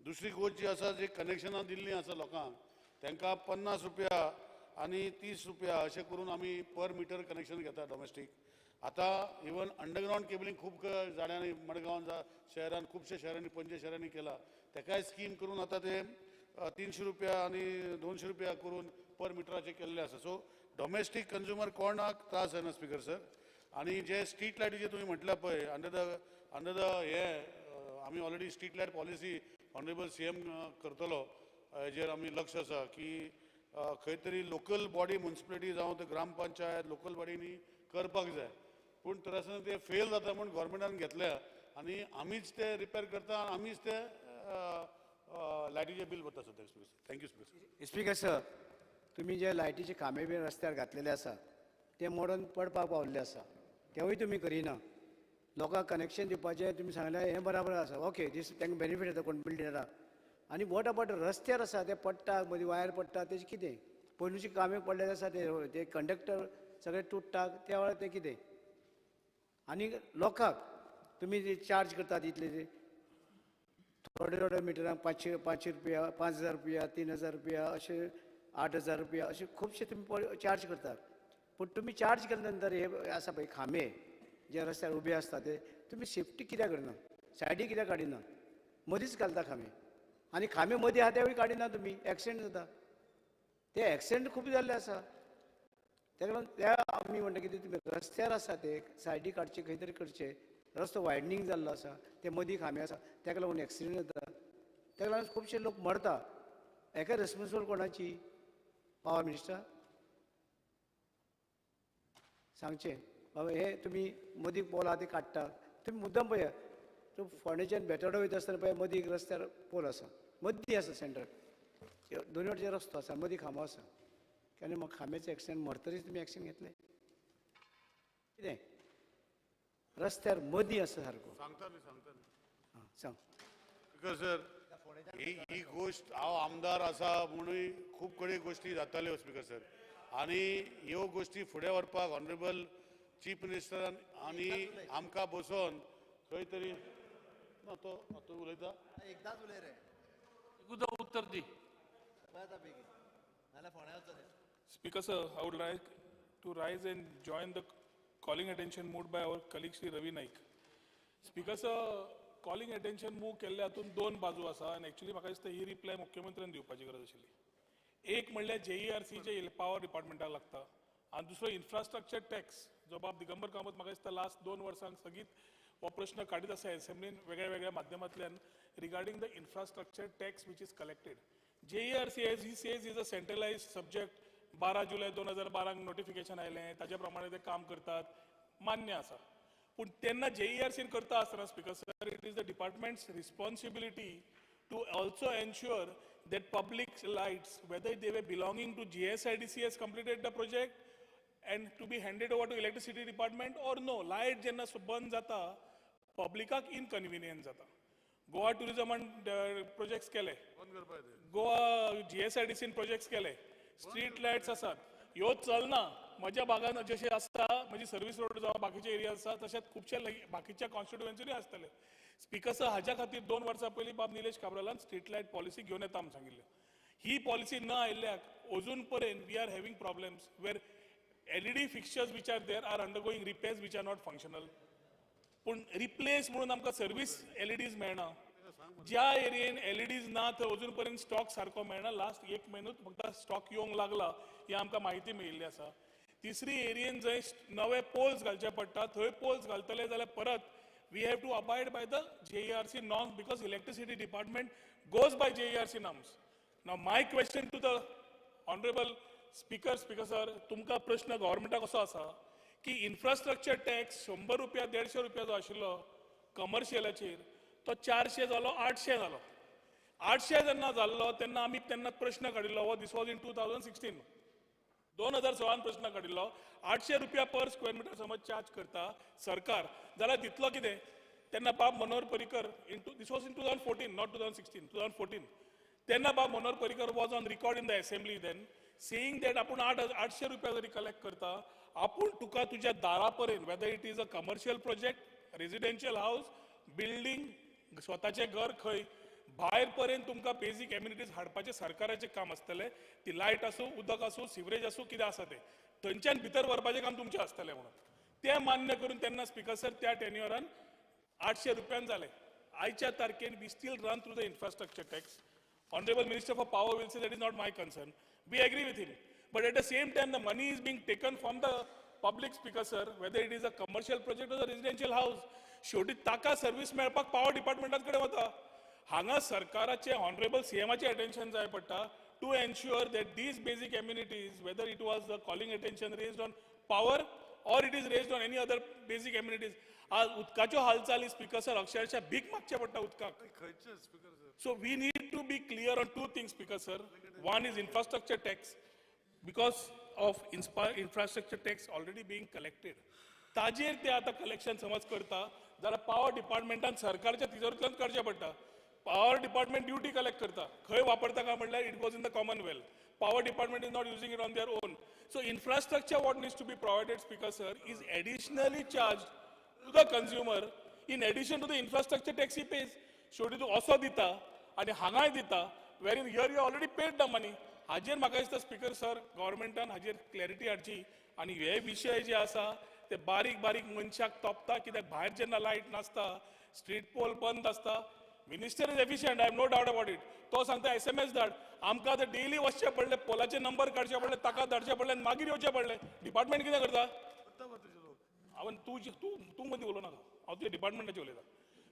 दुसरी गोश्ट जी आसा, जी कनेक्शनां दिल्लीं आसा लोकांक तांकां 50 रुपया आनी 30 रुपया अशें करून आमी पर मिटर कनेक्शन घेता डॉमेस्टीक. आतां इवन अंडरग्रावंड केबलिंग खूब जाणांनी मडगांव शहरान खुबशे शहरांनी पणजे शहरांनी केला. तेकाय स्कीम करून आतां ते 300 रुपया आनी 200 रुपया करून पर मिटराचे केल्ले आसा. सो डॉमेस्टीक कंज्युमर कोणाक त्रास जायना स्पीकर सर. आनी जे स्ट्रीट लायटीचे तुमी म्हटल्या पळय अंडर the हे आमी already street light policy honourable CM करतलो हेजेर आमी लक्ष आसा की खंय तरी लोकल बॉडी म्युनिसिपलिटी जावं ते ग्रामपंचायत लोकल बॉडींनी करपाक जाय. पूण तर आसतना ते फेल जाता म्हूण गव्हर्मेंटान घेतल्या आनी आमीच ते रिपेर करता आनी आमीच ते लायटीचें बील भरता सद्याक. Speaker sir, thank you speaker sir. Speaker sir, तुमी जे लायटीचे खांबे बी रस्त्यार घातलेले आसा ते मोडून पडपाक पावल्ले आसा, तेवूय तुमी करिना. लोकांक कनेक्शन दिवपाचें तुमी सांगलें हें बराबर आसा, ओके दीस तांकां बेनिफीट जाता कोण बिल्डराक. आनी what about रस्त्यार आसा ते पडटा, मदीं वायर पडटा, तेजें कितें? पयलूचे कामे पडलेले आसा ते कंडक्टर सगळे तुट्टा त्या वेळार तें कितें? आनी लोकांक तुमी चार्ज करतात इतले थोडे थोडे मिटरांक 500 रुपया, 5000 रुपया, 3000 रुपया, अशें 8000 रुपया अशे खुबशे तुमी चार्ज करतात. पूण तुमी चार्ज केले नंतर हे आसा पळय खांबे जे रस्त्यार उबे आसता ते तुमी सेफ्टी कित्याक करना, सायडी कित्याक काडिना, मदींच घालता खांबे. आनी खांबे मदीं आहा तेवूय काडिना तुमी, एक्सिडेंट जाता. ते एक्सिडेंट खूब जाल्ले आसा. ताका लागून त्या आमी म्हणटा कितें तुमी रस्त्यार आसा ते सायडी काडचे, खंय तरी करचे. रस्तो वायडनींग जाल्लो आसा, ते मदीं खांबे आसा, ताका लागून एक्सिडेंट जाता. ताका लागून खुबशे लोक मरता. हेका रिस्पोन्सिबल कोणाची? पावर मिनिस्टर सांगचें बाबा हे तुमी मदीं पोल आहा ते काडटा. तुमी मुद्दम पळया, तूं फोंडेच्यान बेतोडा वयता आसतना पळय मदीं रस्त्यार पोल आसा, मदीं आसा सेंटर, दोन वटेन रस्तो आसा, मदीं खांबो आसा. केन्ना म्हाका खांब्याचो एक्सिडेंट मरतरीच तुमी एक्शन घेतले कितें? रस्त्यार मदीं आसा सारको. सांगता न्ही, सांगता न्ही. आं सांग. स्पीकर सर, ही गोश्ट हांव आमदार आसा म्हणूय खूब कडेन गोश्टी जाताल्यो स्पीकर सर. आनी ह्यो गोश्टी फुडें व्हरपाक ऑनरेबल चीफ मिनिस्टरान आनी आमकां बसोवन खंय तरी ना तो आतां उलयता. एकदांच उलय रे. एकदां उत्तर दी. Speaker sir, I would like to rise and join the calling attention moved by our colleague Shri Ravi Naik. Speaker sir, calling attention move केल्ले हातूंत दोन बाजू आसा आनी एक्चुअली म्हाका दिसता ही रिप्लाय मुख्यमंत्र्यान दिवपाची गरज आशिल्ली. एक म्हणल्यार जेईआरसीचे पावर डिपार्टमेंटाक लागता आनी दुसरो इन्फ्रास्ट्रक्चर टॅक्स जो बाब दिगंबर कामत म्हाका दिसता लास्ट 2 वर्सांक सगीत हो प्रश्न काडीत आसा एसेंब्लीन वेगळ्या वेगळ्या माध्यमांतल्यान regarding the infrastructure tax which is collected. JERC as he says is a centralised subject. 12 July 2012 notification आयलें, ताच्या प्रमाणे ते काम करतात, मान्य आसा. पूण तेन्ना जेईआरसीन करता आसतना speaker sir, it is the department's responsibility to also ensure that public lights, whether they were belonging to GSIDC has completed the project and to be handed over to electricity department or no. Light जेन्ना बंद जाता पब्लिकाक inconvenience जाता. Goa टुरिजमान projects केले, Goa जीएसआयडीसीन projects केले, street lights आसात, ह्यो चलना. म्हज्या भागान जशें आसता, म्हजी सर्वीस रोड जावं बाकीचे एरिया आसा, तशेंच खुबशे बाकीच्या कॉन्स्टिट्युएन्सीनी आसतले. स्पीकर सर, हाज्या खातीर 2 वर्सां पयलीं बाब निलेश काब्रालान स्ट्रीट लायट पॉलिसी घेवन येता म्हूण सांगिल्लें. ही पॉलिसी न आयिल्ल्याक अजून पर्यंत we are having problems where LED fixtures which are there are undergoing repairs which are not functional. पूण रिप्लेस म्हणून आमकां सर्वीस एलईडीज मेळना. ज्या एरियेन एलईडीज ना थंय अजून पर्यंत स्टॉक सारको मेळना. लास्ट 1 म्हयनोच फक्त स्टॉक येवंक लागला ही आमकां म्हायती मेळिल्ली आसा. तिसरी एरियेन जंय नवे पोल्स घालचे पडटा थंय पोल्स घालतले जाल्यार परत we have to abide by the JERC norms because electricity department goes by JERC norms. Now my question to the honorable speaker, speaker sir, तुमकां प्रश्न गव्हर्मेंटाक असो आसा की इन्फ्रास्ट्रक्चर टॅक्स 100 रुपया 150 रुपया जो आशिल्लो कमर्शियलाचेर तो 400 जालो, 800 जालो. 800 जेन्ना जाल्लो तेन्ना आमी तेन्ना प्रश्न काडिल्लो, हो this was in 2016, 2016 प्रश्न काडिल्लो. 800 रुपया पर स्क्वेअर मिटर समज चार्ज करता सरकार जाल्यार तितलो कितें? तेन्ना बाब Manohar Parrikar this was in 2014, not 2016, 2014. तेन्ना बाब Manohar Parrikar was on record in the assembly then saying that आपूण 800 रुपया जरी कलेक्ट करता, आपूण तुका तुज्या दारा पर्यंत, whether it is a commercial project, residential house, building, स्वताचें घर खंय भायर पर्यंत तुमकां बेजीक एम्युनिटीज हाडपाचें सरकाराचें काम आसतलें. ती लायट आसूं, उदक आसूं, सिवरेज आसूं, कितें आसा तें थंयच्यान भितर व्हरपाचें काम तुमचें आसतलें म्हणून तें मान्य करून तेन्ना स्पीकर सर त्या टेन्युअरान 800 रुपयान जालें. आयच्या तारखेन we still run through the infrastructure tax. Honourable minister for power will say that is not my concern, we agree with him, but at the same time the money is being taken from the public. Speaker sir, whether it is a commercial project or residential house, शेवटी ताका service मेळपाक power डिपार्टमेंटा कडेन वता. हांगा सरकाराचे honourable सीएमाचें attention जाय पडटा to ensure that these basic amenities, whether it was the calling attention raised on power or it is raised on any other basic amenities. आज उदकाच्यो हालचाली स्पीकर सर अक्षरशः भीक मागचें पडटा उदकाक. So we need to be clear on 2 things speaker sir. One is infrastructure tax, because of infrastructure tax already being collected, ताजेर ते आतां collection समज करता जाल्यार पावर डिपार्टमेंटान सरकारच्या तिजोरींतल्यान करचें पडटा. पावर डिपार्टमेंट ड्युटी कलेक्ट करता, खंय वापरता काय म्हणल्यार it goes in the commonwealth. Power department is not using it on their own. So infrastructure what needs to be provided speaker sir is additionally charge to the consumer in addition to the infrastructure tax he pays. शेवटी तूं असो दिता आनी हांगाय दिता, where in here you already paid the money. हाजेर म्हाका दिसता स्पीकर सर गव्हर्मेंटान हाजेर क्लॅरिटी हाडची आनी हे विशय जे आसा ते बारीक बारीक मनशाक तोपता. कित्याक भायर जेन्ना लायट नासता, स्ट्रीट पोल बंद आसता, minister is efficient, I have no doubt about it. तो सांगता एसएमएस धाड, आमकां आतां डेली वचचें पडलें, पोलाचे नंबर काडचे पडले, ताका धाडचें पडलें आनी मागीर येवचें पडलें. डिपार्टमेंट कितें करता? हांवें तूं तूं मदीं उलोवं नाका, हांव तुज्या डिपार्टमेंटाचें उलयतां.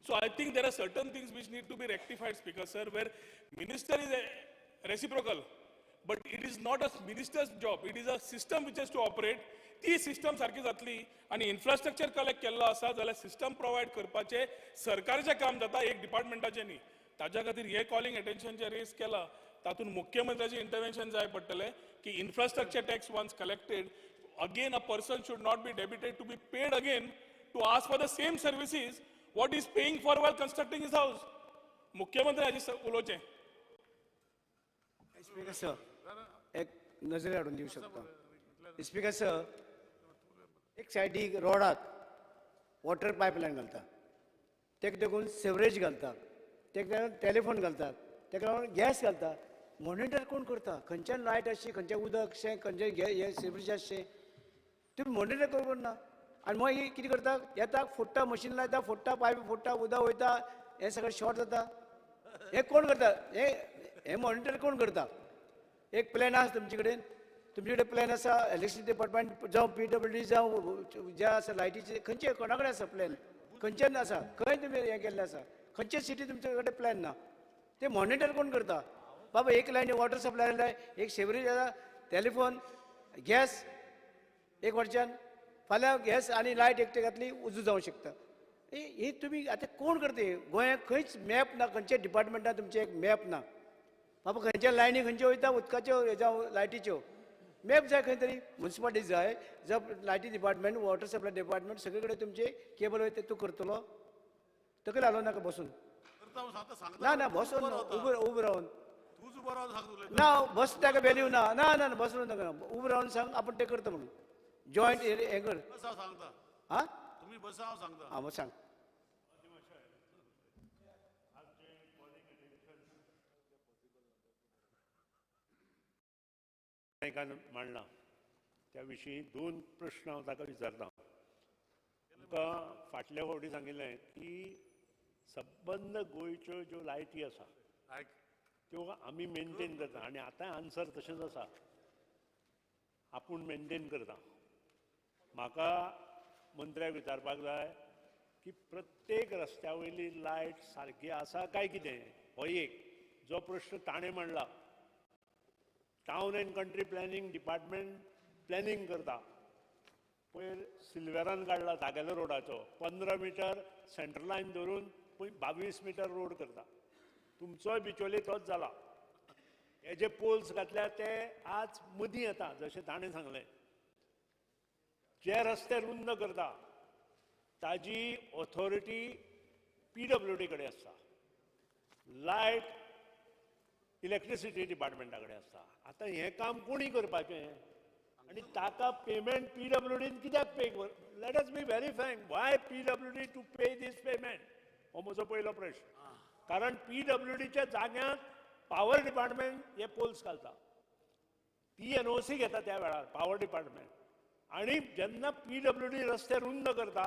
So I think there are certain things which need to be rectified speaker sir, where minister is reciprocal, but it is not a minister's job, it is a system which has to operate. ती system सारकी जातली आनी infrastructure collect केल्लो आसा जाल्यार system provide करपाचें सरकारचें काम जाता, एक डिपार्टमेंटाचें न्ही. ताज्या खातीर हे कॉलिंग अटेन्शन जे रेज केलां तातूंत मुख्यमंत्र्याचें इंटरवेन्शन जाय पडटलें की infrastructure tax once collected, again a person should not be debited to be paid again to ask for the same services what is paying for while constructing his house. मुख्यमंत्री हाजेर उलोवचें. Speaker sir, एक नजरे हाडून दिवं शकता. Speaker sir, एक सायडीक रोडाक वॉटर पायपलायन घालता, तेका देखून सिवरेज घालता, तेका लागून टेलिफोन घालता, तेका लागून गॅस घालता. मॉनिटर कोण करता? खंयच्यान लायट आसची, खंयचें उदक शें, खंयचें हें सिवरेज आसचें, तुमी मॉनिटर करूंक ना. आनी मागीर कितें करता, येता फोडटा, मशीन लायता, फोडटा, पायप फोडटा, उदक वयता, हें सगळें शॉर्ट जाता. हें कोण करता? हें मॉनिटर कोण करता? एक प्लॅन आसा तुमचे कडेन, तुमचे कडेन प्लॅन आसा इलेक्ट्रिसिटी डिपार्टमेंट जावं PWD जावं जे आसा लायटीचे, खंयचे कोणा कडेन आसा प्लॅन? खंयच्यान आसा? खंय तुमी हें केल्लें आसा? खंयचे सिटी तुमचे कडेन प्लॅन ना? ते मॉनिटर कोण करता? बाबा एक लायन वॉटर सप्लाय लाय, एक सिवरेज आसा, टेलिफोन, गॅस, एक वटच्यान फाल्यां गॅस आनी लायट एकटे घातली उजू जावंक शकता. हे तुमी आतां कोण करता? गोंयांत खंयच मॅप ना, खंयच्या डिपार्टमेंटान तुमचें एक मॅप ना. बाबा खंयच्या लायनी खंयच्यो वयता उदकाच्यो जावं लायटीच्यो मॅप जाय, खंय तरी मुन्सिपालिटी जाय, जावं लायटी डिपार्टमेंट, वॉटर सप्लाय डिपार्टमेंट, सगळे कडेन तुमचे केबल वयता. तूं करतलो? तकली हालोवं नाका बसून. ना ना बसून उबो रावन ना, बस ताका व्हॅल्यू ना. ना ना बसून नाका, उबो रावन सांग आपूण तें करता म्हणून. जॉयंट हें कर. आं आं सांग. नायकान मांडला त्या विशीं दोन प्रश्न हांव ताका विचारता. तुमकां फाटल्या फावटी सांगिल्लें की सबंद गोंयच्यो ज्यो लायटी आसा त्यो आमी मेनटेन करता आनी आतां आन्सर तशेंच आसा, आपूण मेनटेन करता. म्हाका मंत्र्याक विचारपाक जाय की प्रत्येक रस्त्या वयली लायट सारकी आसा काय कितें, हो एक जो प्रश्न ताणें मांडला. Town and country planning department planning करता. पयर सिल्वेरान काडला तागेलो रोडाचो 15 मिटर सेंट्रल लायन धरून 22 मिटर रोड करता. तुमचोय बिचोले तोच जाला. हे जे पोल्स घातल्या ते आज मदीं येता, जशें ताणें सांगलें. जे रस्ते रुंद करता ताजी ऑथॉरिटी PWD कडेन आसता, लायट इलेक्ट्रिसिटी डिपार्टमेंटा कडेन आसता. आतां हें काम कोणी करपाचें आनी ताका पेमेंट PWDन कित्याक पे कर? Let us be very frank, why PWD to pay this payment? हो म्हजो पयलो प्रश्न. कारण PWDच्या जाग्यांत पावर डिपार्टमेंट हे पोल्स घालता, ती NOC घेता त्या वेळार पावर डिपार्टमेंट. आनी जेन्ना PWD रस्ते रुंद करता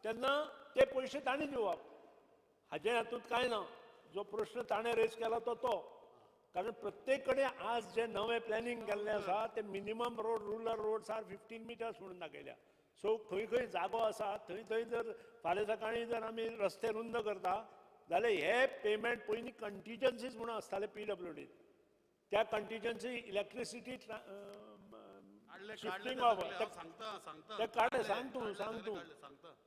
तेन्ना ते पयशे तांणी दिवप, हाजें हातूंत कांय ना. जो प्रश्न ताणें रेज केला तो तो, कारण प्रत्येक कडेन आज जे नवें प्लॅनिंग केल्लें आसा ते minimum road, rural roads are 15 metres म्हणून दाखयल्या. सो खंय खंय जागो आसा थंय थंय जर फाल्यां सकाळीं जर आमी रस्ते रुंद करता जाल्यार हे पेमेंट पयलीं कंटिजन्सीज म्हणून आसताले PWD, त्या कंटिजन्सी इलेक्ट्रिसिटी शिफ्टींग ते काड सांग तूं सांग तूं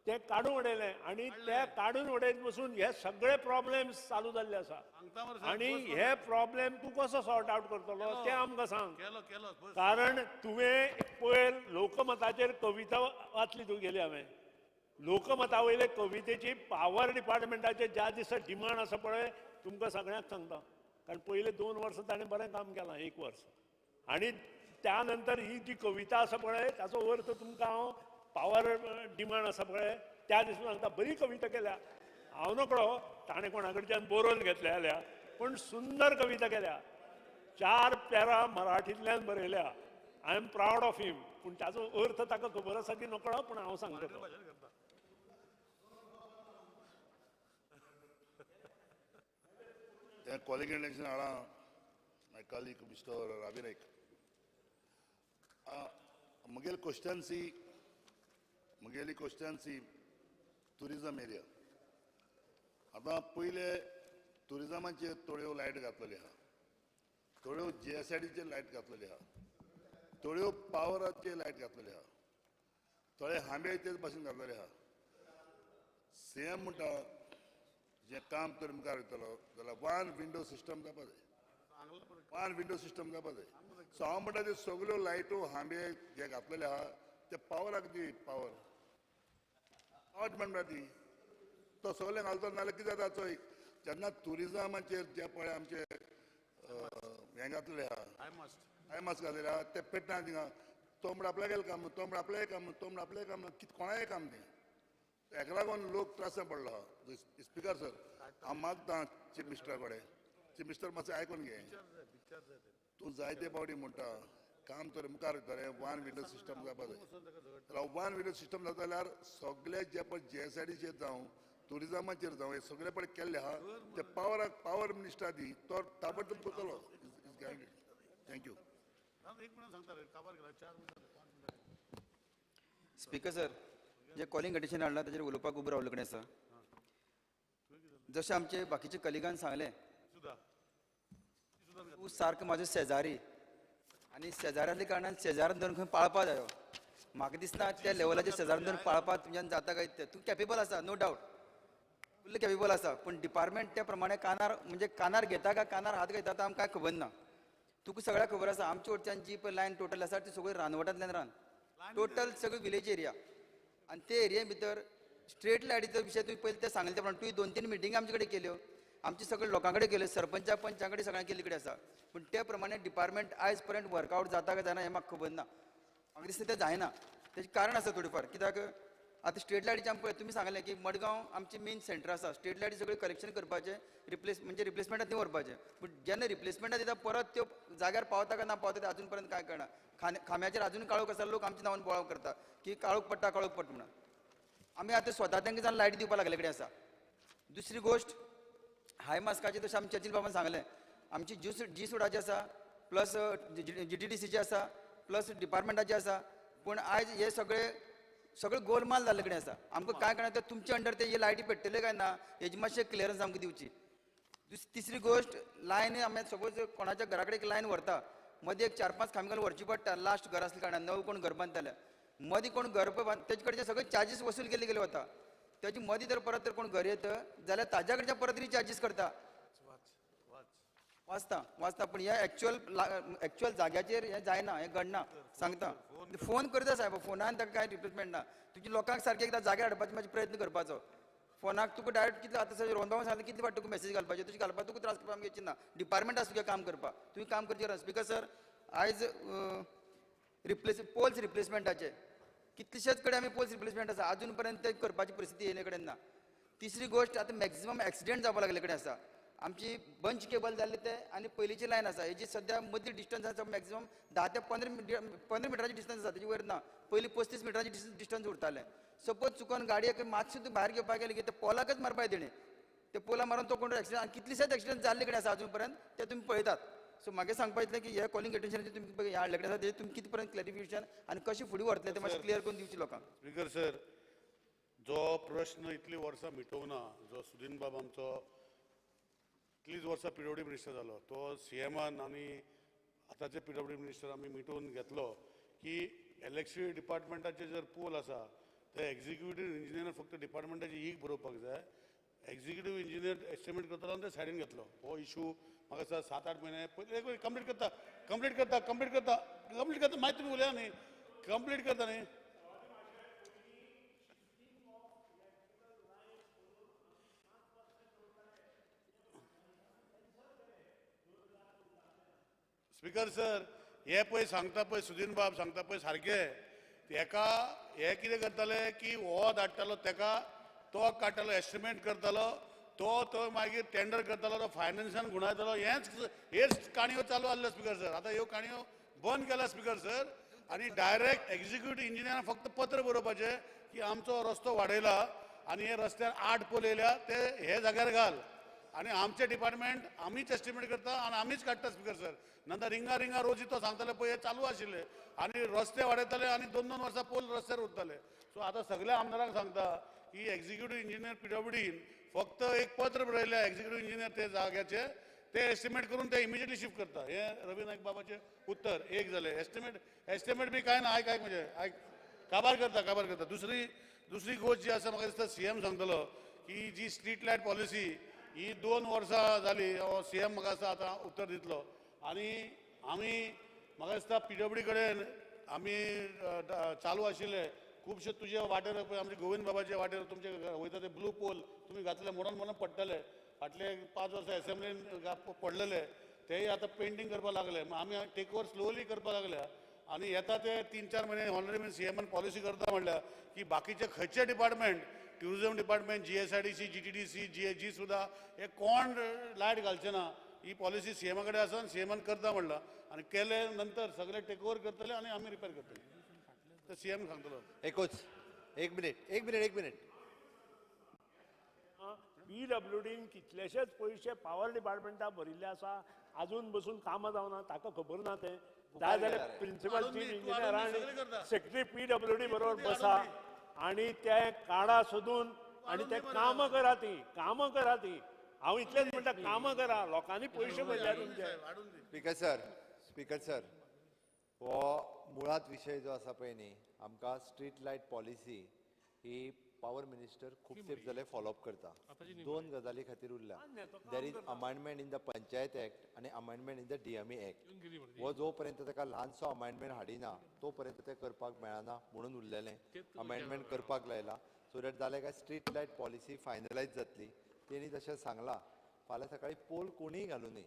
ते काडून उडयलें आनी ते काडून उडयत बसून हे सगळे प्रॉब्लेम्स चालू जाल्ले आसा. आनी हे प्रॉब्लेम तूं कसो सॉर्ट आवट करतलो तें आमकां सांग. कारण तुवें पयर लोकमताचेर कविता वाचली तुगेली. हांवें लोकमता वयले कवितेची पावर डिपार्टमेंटाचे ज्या दिसा डिमांड आसा पळय, तुमकां सगळ्यांक सांगता. कारण पयले 2 वर्सां ताणें बरें काम केलां, 1 वर्स, आनी त्या नंतर ही जी कविता आसा पळय ताचो अर्थ तुमकां हांव पावर डिमांड आसा पळय त्या दिसा सांगता. बरी कविता केल्या, हांव नकळो ताणें कोणा कडच्यान बरोवन घेतल्या जाल्यार, पूण सुंदर कविता केल्या. 4 पॅरा मराठींतल्यान बरयल्या. I am proud of him. पूण ताचो अर्थ ताका खबर आसा की नकळो, पूण हांव सांगता. कॉलिंग अटेन्शन हाडा my colleague mister Ravi Naik. म्हगेली क्वेश्चन्सी ट्युरिजम एरिया. आतां पयले ट्युरिजमाचेर थोड्यो लायट घातलेली आहा, थोड्यो GSIDचेर लायट घातलेली आहा, थोड्यो पावराचेर लायट घातलेली आहा, थोडे हांब्याचेर भाशेन घातलेले आहा. CM म्हणटा जें काम तर मुखार वयतलो जाल्यार वन विंडो सिस्टम जावपा जाय, वन विंडो सिस्टम जावपा जाय. सो हांव म्हणटा त्यो सगल्यो लायटो हांबे जे घातलेले आहा ते पावराक दी, पावर पावर म्हणटा ती तो सगळें घालतो. नाजाल्यार कितें जाता चोय, जेन्ना ट्युरिजमाचेर जे पळय आमचे हें घातलेले आहा, हायमास घातलेले आहा, ते पेटना थिंगा. तो म्हणटा आपल्यागेर काम ना, तो म्हणटा आपल्यागेर काम ना, तो म्हणटा आपल्यागेर काम ना, कितें कोणाय काम तें. हेका लागून लोक त्रासान पडला. स्पिकर सर, हांव मागता चीफ मिनिस्टरा कडेन, चीफ मिनिस्टर मातशें आयकून घे. तूं जायते फावटी म्हणटा काम तर मुखार वयता रे, वन विंडो सिस्टम जावपा जाय. जाल्यार वन विंडो सिस्टम जाता जाल्यार सगळे जे पळय जीएसआयडीचेर जावं ट्युरिजमाचेर जावं हे सगळे पळय केल्ले आहा ते पावराक पावर मिनिस्टर दी तो ताबडतोब करतलो. Is guaranteed. Thank you. Speaker sir, J calling attention हाडला ताजेर उलोवपाक उबो रावल्ले कडेन आसा. जशें आमचे बाकीचे कलिगान सांगलें, तूं सारको म्हाजो शेजारी आनी शेजारी आसल्या कारणान शेजारान धरून खंय पाळपा जायो. म्हाका दिसना त्या लेवलाचेर शेजारान धरून पाळपा तुमच्यान जाता काय तें. तूं कॅपेबल आसा, नो डावट, फुल्ल कॅपेबल आसा, पूण डिपार्टमेंट त्या प्रमाणे कानार म्हणजे कानार घेता काय कानार हात घेता तें आमकां कांय खबर ना. तुका सगळ्याक खबर आसा आमच्या वटच्यान जी पळय लायन टोटल आसा ती सगळी रानवटांतल्यान रान टोटल सगळी विलेज एरिया आनी ते एरिये भितर स्ट्रीट लायटीचो विशय तुवें पयलीं तें सांगलें त्या प्रमाणे तुवें 2-3 मिटिंगी आमचे कडेन केल्यो, आमचे सगळे लोकां कडेन केल्यो, सरपंचा पंचा कडेन सगळ्यां केल्ले कडेन आसा. पूण ते प्रमाणे डिपार्टमेंट आयज पर्यंत वर्कआवट जाता काय जायना हें म्हाका खबर ना. म्हाका दिसता तें जायना. तेजें कारण आसा थोडें फार, कित्याक आतां स्ट्रीट लायटीचें आमकां तुमी सांगलें की मडगांव आमचें मेन सेंटर आसा, स्ट्रीट लायटी सगळें कलेक्शन करपाचें, रिप्लेस म्हणजे रिप्लेसमेंटाक ती व्हरपाचें. पूण जेन्ना रिप्लेसमेंटाक दिता परत त्यो जाग्यार पावता काय ना पावता तें आजून पर्यंत कांय कळना. खांब्याचेर आजून काळोख आसा, लोक आमच्या नांवान बोवाळ करता की काळोख पडटा काळोख पडटा म्हणून. आमी आतां स्वता तांकां जावन लायट दिवपाक लागले कडेन आसा. दुसरी गोश्ट हाय मास्काची, तशें आमच्या चर्चिल बाबान सांगलें, आमची जी सुडाची आसा, प्लस GTDCची आसा, प्लस डिपार्टमेंटाची आसा. पूण आयज हे सगळे सगळे गोलमाल जाल्ले कडेन आसा. आमकां कांय कळना ते तुमचे अंडर ते लायटी पेट्टले काय ना हेजी मातशें क्लियरन्स आमकां दिवची. तिसरी गोश्ट लायन आमी सपोज कोणाच्या घरा कडेन एक लायन व्हरता, मदीं एक 4-5 खांबे घालून व्हरची पडटा. लास्ट घर आसल्या कारणान नवो कोण घर बांदताले, मदीं कोण घर तेजे कडचे सगळे चार्जीस वसूल केले गेले वता. तेजी मदीं जर परत तर कोण घर येत जाल्यार ताज्या कडच्यान परत रिचार्जीस करता. वाचता वाचता, पूण हे एक्चुअल जाग्याचेर हें जायना, हें घडना. सांगता फोन करता साहेब, फोनान ताका कांय रिप्लेसमेंट ना. तुजी लोकांक सारकें एकदां जाग्यार हाडपाचो मातसो प्रयत्न करपाचो. फोनाक तुका डायरेक्ट कितले आतां रोहन बाबान सांगलें कितले फावट तुका मॅसेज घालपाचे, तुजें घालपाक तुका त्रास करपाक आमकां येची ना. डिपार्टमेंट आसा तुगें काम करपाक, तुवें काम करचें गरज. स्पिकर सर, आयज पोल्स रिप्लेसमेंटाचे कितलेशेच कडेन आमी पोल्स रिप्लेसमेंट आसा, आजून पर्यंत ते करपाची परिस्थिती येयले कडेन ना. तिसरी गोश्ट आतां मॅक्सिमम एक्सिडेंट जावपाक लागले कडेन आसा. आमची बंच केबल जाल्ले ते आनी पयलींची लायन आसा हेजी सद्या मदली डिस्टन्स आसा मॅक्सिमम 10 ते 15 मिटराची डिस्टन्स आसा, तेजी वयर ना. पयलीं 35 मिटराची डिस्टन्स उरतालें. सपोज चुकोन गाडयेक मातशें सुद्दां भायर घेवपाक गेलें की ते पोलाकच मारपाक तेणें, ते पोला मारून तो कोण एक्सिडंट आनी कितलेशेच एक्सिडंट जाल्ले कडेन आसा आजून पर्यंत ते तुमी पळयतात. सो म्हाका सांगपा इतलें की हे कॉलिंग अटेन्शनाचें तुमी हे हाडले कडेन आसा तेजें तुमी कितें पर्यंत क्लॅरिफिकेशन आनी कशें फुडें व्हरतले तें मातशें क्लियर करून दिवचें लोकांक. स्पिकर सर, जो प्रश्न इतलीं वर्सां मिटोवना, जो सुदीन बाब आमचो इतलींच वर्सां PWD minister जालो, तो सीएमान आनी आतांचे PWD minister आमी मिटोवन घेतलो की इलेक्ट्रिसिटी डिपार्टमेंटाचे जर पोल आसा ते एक्झिक्युटीव इंजिनियर फक्त डिपार्टमेंटाची ईक बरोवपाक जाय. एक्झिक्युटीव इंजिनियर एस्टिमेट करतलो आनी ते सायडीन घेतलो. हो इशू म्हाका दिसता 7-8 म्हयने पयलीं कंप्लीट करता कंप्लीट करता कंप्लीट करता कंप्लीट करता, मागीर तुमी उलया न्ही, कंप्लीट करता न्ही. स्पिकर सर, हे पळय सांगता पळय सुदीन बाब सांगता पळय सारकें, हेका हे कितें करताले की हो धाडटालो तेका, तो काडटालो, एस्टिमेट करतालो, तो तो मागीर टेंडर करतालो, तो फायनान्सान गुणायतालो. हेच काणयो चालू आसल्यो स्पिकर सर. आतां ह्यो काणयो बंद केल्या स्पिकर सर. आनी डायरेक्ट एक्झिक्युटीव इंजिनियरान फक्त पत्र बरोवपाचें की आमचो रस्तो वाडयला आनी हे रस्त्यार 8 पोल येयल्या ते हे जाग्यार घाल, आनी आमचें डिपार्टमेंट आमीच एस्टिमेट करता आनी आमीच काडटा स्पिकर सर. नंतर रिंगा रिंगा रोजी तो सांगताले पळय हे चालू आशिल्ले आनी रस्ते वाडयताले आनी 2-2 वर्सां पोल रस्त्यार उरताले. सो आतां सगळ्या आमदारांक सांगता की एक्झिक्युटीव इंजिनियर PWDन फक्त एक पत्र बरयलें एक्झिक्युटीव इंजिनियर ते जाग्याचे, ते एस्टिमेट करून ते इमिजिएटली शिफ्ट करता. हे रवी नायक बाबाचें उत्तर एक जालें. एस्टिमेट बी कांय ना. आयक आयक म्हणजे आयक, काबार करता काबार करता. दुसरी गोश्ट जी आसा म्हाका दिसता सीएम सांगतलो की जी स्ट्रीट लायट पॉलिसी ही 2 वर्सां जाली, सीएम म्हाका दिसता आतां उत्तर दितलो. आनी आमी म्हाका दिसता PWD कडेन आमी चालू आशिल्ले खुबशे तुजे वाटेर पळय आमचे गोविंद बाबाचे वाटेर तुमचे वयता ते ब्लू पोल तुमी घातले मोडोन मोडोन पडटले. फाटले 5 वर्सां एसेंब्लीन पडलेले तेय आतां पेंटींग करपाक लागले. आमी टेक ओवर स्लोली करपाक लागल्या. आनी येता ते 3-4 म्हयने ऑनरेबल सीएमान पॉलिसी करता म्हणल्यार की बाकीचे खंयचे department, tourism department, GSIDC, GTDC, GHG सुद्दां हे कोण लायट घालचे ना. ही पॉलिसी सीएमा कडेन आसा आनी सीएमान करता म्हणला आनी केले नंतर सगळे टेक ओवर करतले आनी आमी रिपेर करतले. तर सीएम सांगतलो. एकूच एक मिनिट एक मिनिट एक मिनिट. पीडब्ल्यूडीन कितलेशेच पयशे पावर डिपार्टमेंटाक भरिल्ले आसा, आजून बसून कामां जावना, ताका खबर ना. तें जाय जाल्यार प्रिंसिपल चीफ इंजिनियर आनी सेक्रेटरी पीडब्ल्यूडी बरोबर बसा आनी ते काडा सोदून आनी ते कामां करा, ती कामां करा. ती हांव इतलेंच म्हणटा, कामां करा, लोकांनी पयशे भरल्या तुमचे. स्पीकर सर, स्पीकर सर, हो मुळांत विशय जो आसा पळय न्ही, आमकां स्ट्रीट लायट पॉलिसी ही पावर मिनिस्टर खूब तेंप जाले फॉलोअप करता. दोन गजाली खातीर उरल्या. There is amendment in the panchayat act आनी amendment in the DME act. हो जो पर्यंत ताका ल्हानसो अमेंडमेंट हाडिना तो पर्यंत तें करपाक मेळना म्हणून उरलेलें. अमेंडमेंट करपाक लायला सो that जालें काय स्ट्रीट लायट पॉलिसी फायनलायज जातली. तेणी तशें सांगलां फाल्यां सकाळीं पोल कोणीय घालूं न्ही.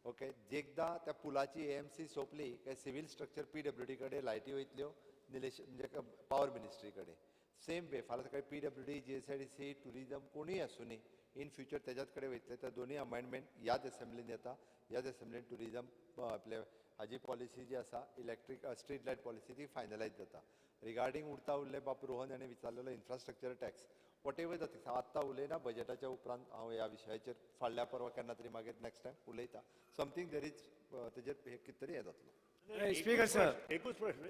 ओके, एकदां त्या पुलाची एएमसी सोंपली काय सिव्हील स्ट्रक्चर पीडब्ल्यूडी कडेन लायटी वयतल्यो, निलेश म्हणजे पावर मिनिस्ट्री कडेन. सेम वे फाल्यां सकाळीं पीडब्ल्यूडी, जीएसआयडीसी, टुरिजम कोणूय आसूं न्ही, इन फ्युचर तेज्याच कडेन वयतले. तर दोनूय अमेंडमेंट ह्याच एसेंब्लीन येता. ह्याच एसेंब्लीन टुरिजम आपले हाजी पॉलिसी जी आसा इलेक्ट्रीक स्ट्रीट लायट पॉलिसी ती फायनलायज जाता. रिगार्डींग उरता उरले बाब रोहन हाणें विचारलेलो इन्फ्रास्ट्रक्चर टॅक्स वॉटेवर जाता, हांव आत्तां उलयना, बजेटाच्या उपरांत हांव ह्या विशयाचेर फाडल्या परवा केन्ना तरी मागीर नेक्स्ट टायम उलयता. समथींग there is तेजेर हे कितें तरी हें जातलो. स्पीकर सर, एकूच प्रश्न.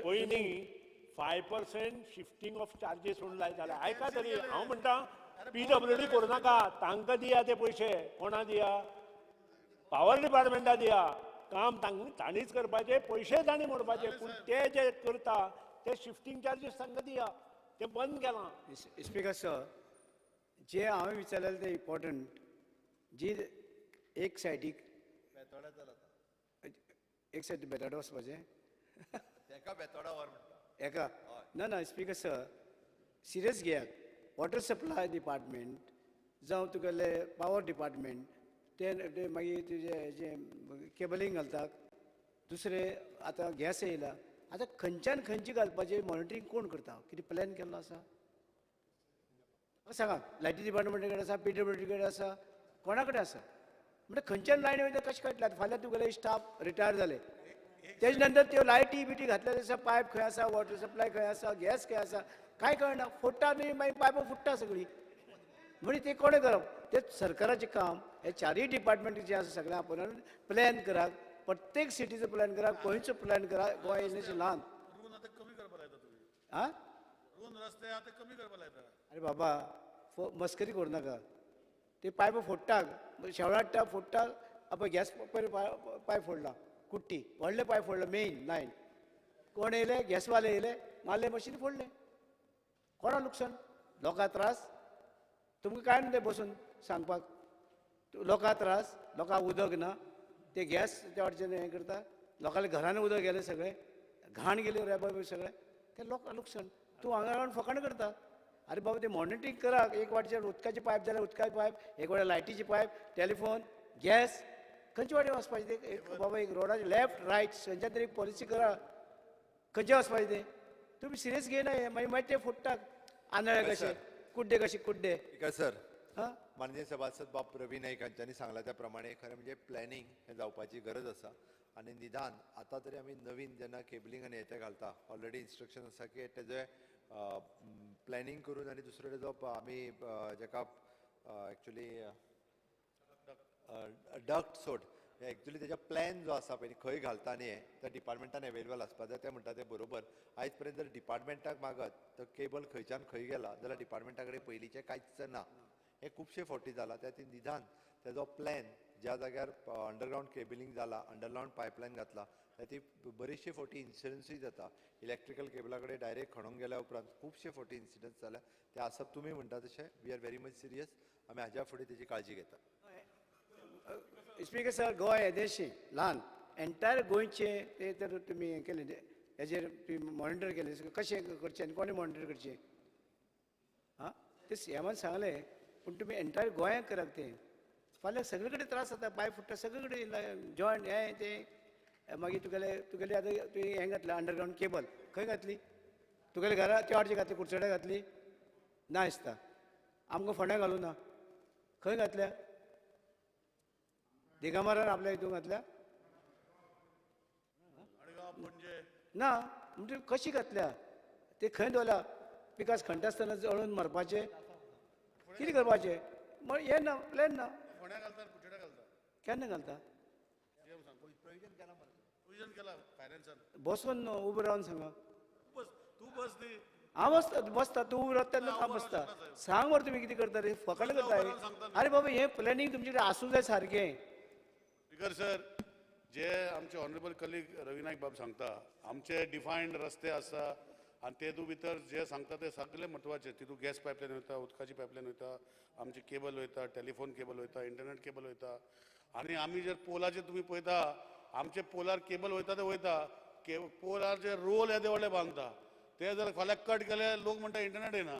पयलीं 5% शिफ्टींग ऑफ चार्जीस म्हणून लायताले. आयका तरी हांव म्हणटा पीडब्ल्यूडी करूं नाका, तांकां दिया ते पयशे. कोणा दिया? पावर डिपार्टमेंटा दिया. काम तांणीच करपाचें, पयशे तांणी मोडपाचे, पूण ते जे करता ते शिफ्टींग चार्जीस तांकां दिया. ते बंद केलां. स्पीकर सर, जे हांवें विचारलें तें इम्पॉर्टंट. जी एक सायडीक एक सायडीक बेताडो वचपाचें एका ना ना. स्पीकर सर, सिरियस घेयात. वॉटर सप्लाय डिपार्टमेंट जावं तुगेले पावर डिपार्टमेंट ते मागीर तुजें जें केबलिंग घालतात, दुसरें आतां गॅस येयला, आतां खंयच्यान खंयची घालपाचें मॉनिटरींग कोण करता? कितें प्लॅन केल्लो आसा सांगा. लायटी डिपार्टमेंटा कडेन आसा, पीडब्ल्यूडी कडेन आसा, कोणा कडेन आसा? म्हणटा खंयच्यान लायन वयता कशें कळटलें? आतां फाल्यां तुगेले स्टाफ रिटायर जाले, तेजे नंतर त्यो लायटी बिटी घातल्या दिसा पायप खंय आसा, वॉटर सप्लाय खंय आसा, गॅस खंय आसा, कांय कळना. फुट्टा न्ही, मागीर पायपां फुट्टा सगळीं. म्हणजे तें कोणें करप? तें सरकाराचें काम. हे चारूय डिपार्टमेंट जे आसा सगळें आपोवन प्लॅन करात, प्रत्येक सिटीचो प्लॅन करा, गोंयचो प्लॅन करा. गोंय इल्लें ल्हान. आं, अरे बाबा मस्करी करूं नाका. ते पायपां फोडटा, शेवळा हाडटा फोडटा. पळय गॅस पयर पायप फोडला, कुट्टी व्हडले पायप फोडलो, मेन लायन. कोण येयले? गॅसवाले येयले, मारले मशीन फोडलें. कोणा लुकसाण? लोकां त्रास. तुमकां कांय न्हू तें बसून सांगपाक. लोकां त्रास, लोकांक उदक ना, ते गॅस त्या वाटेच्यान हें करता, लोकांल्या घरान उदक गेलें सगळें, घाण गेली रेबो बी सगळें, ते लोकांक लुकसाण. तूं हांगा रावन फकाणां करता. अरे बाबा ते मॉनिटरींग करा. एक वाटेच्यान उदकाचे पायप जाल्यार उदकाचे पायप, एक वाटे लायटीचे पायप, टेलिफोन, गॅस, खंयचे वाटेन वचपाचें तें? एक बाबा एक रोडाचे लेफ्ट रायट खंयच्या तरी पॉलिसी करा, खंयचे वचपाचें तें? तुमी सिरियस घेयना हें. मागीर मागीर ते फुट्टा आंधळे कशे, कुड्डे कशे कुड्डे. सर, माननीय सभासद बाब रवी नाईक हांच्यांनी सांगलां त्या प्रमाणे खरें म्हणजे प्लॅनिंग हें जावपाची गरज आसा. आनी निदान आतां तरी आमी नवीन जेन्ना केबलिंग आनी हें तें घालता, ऑलरेडी इन्स्ट्रक्शन आसा की तेजें प्लॅनिंग करून आनी दुसरो तेजो आमी जेका एक्चुली डक्ट सोड एक्चुली तेजा प्लॅन जो आसा पळय खंय घालता आनी हें त्या डिपार्टमेंटान एवेलेबल आसपा जाय. तें म्हणटा तें बरोबर. आयज पर्यंत जर डिपार्टमेंटाक मागत तर केबल खंयच्यान खंय गेला जाल्यार डिपार्टमेंटा कडेन पयलींचें कांयच ना. हें खुबशे फावटी जाला. त्या खातीर निदान तेजो प्लॅन ज्या जाग्यार अंडरग्रावंड केबलिंग जाला, अंडरग्रावंड पायपलायन घातला, त्या ती बरेचशे फावटी इन्सिडंसूय जाता. इलेक्ट्रिकल केबला कडेन डायरेक्ट खणूंक गेल्या उपरांत खुबशे फावटी इन्सिडंट्स जाल्या. ते आसप तुमी म्हणटा तशें we are very much serious. आमी हाज्या फुडें तेजी काळजी घेता. स्पीकर सर, गोंय येदेशें ल्हान, एंटायर गोंयचें तें तर तुमी हें केलें, हेजेर तुमी मॉनिटर केलें कशें करचें आनी कोणें मॉनिटर करचें? आं, तें सीएमान सांगलें, पूण तुमी एंटायर गोंयांत करात तें. फाल्यां सगळे कडेन त्रास जाता, पायप फुट्टा सगळे कडेन, जॉयंट हें तें. मागीर तुगेले तुगेले आतां तुवें हें घातलें अंडरग्रावंड केबल खंय घातली? तुगेले घरा त्या वाटची घातली, कुडचड्या घातली ना दिसता. आमकां फोंड्या घालूं ना. खंय घातल्या? दिगामारान आपल्या हितून घातल्या ना. म्हणजे कशी घातल्या ते खंय दवरल्या? पिकास खणटा आसतना जळून मरपाचें कितें करपाचें? हें ना प्लॅन ना. केन्ना घालता? बसून उबो रावन सांगा. हांव बसता बसता तूं उबो रावता तेन्ना हांव बसता. सांग मरे तुमी कितें करता रे, फकाणां करता. आरे बाबा हें प्लॅनिंग तुमचे कडेन आसूंक जाय सारकें. स्पीकर सर, जे आमचे ऑनरेबल कलीग रवी नायक बाब सांगता, आमचे डिफायन्ड रस्ते आसा आनी तेतूं भितर जे सांगता ते सगळे म्हत्वाचे. तितून गॅस पायपलायन वयता, उदकाची पायपलायन वयता, आमची केबल वयता, टेलिफोन केबल वयता, इंटरनेट केबल वयता. आनी आमी जर पोलाचेर तुमी पळयता, आमचे पोलार केबल वयता ते वयता, पोलार जे रोल येदे व्हडले बांदता ते जर फाल्यां कट केले लोक म्हणटा इंटरनेट येना.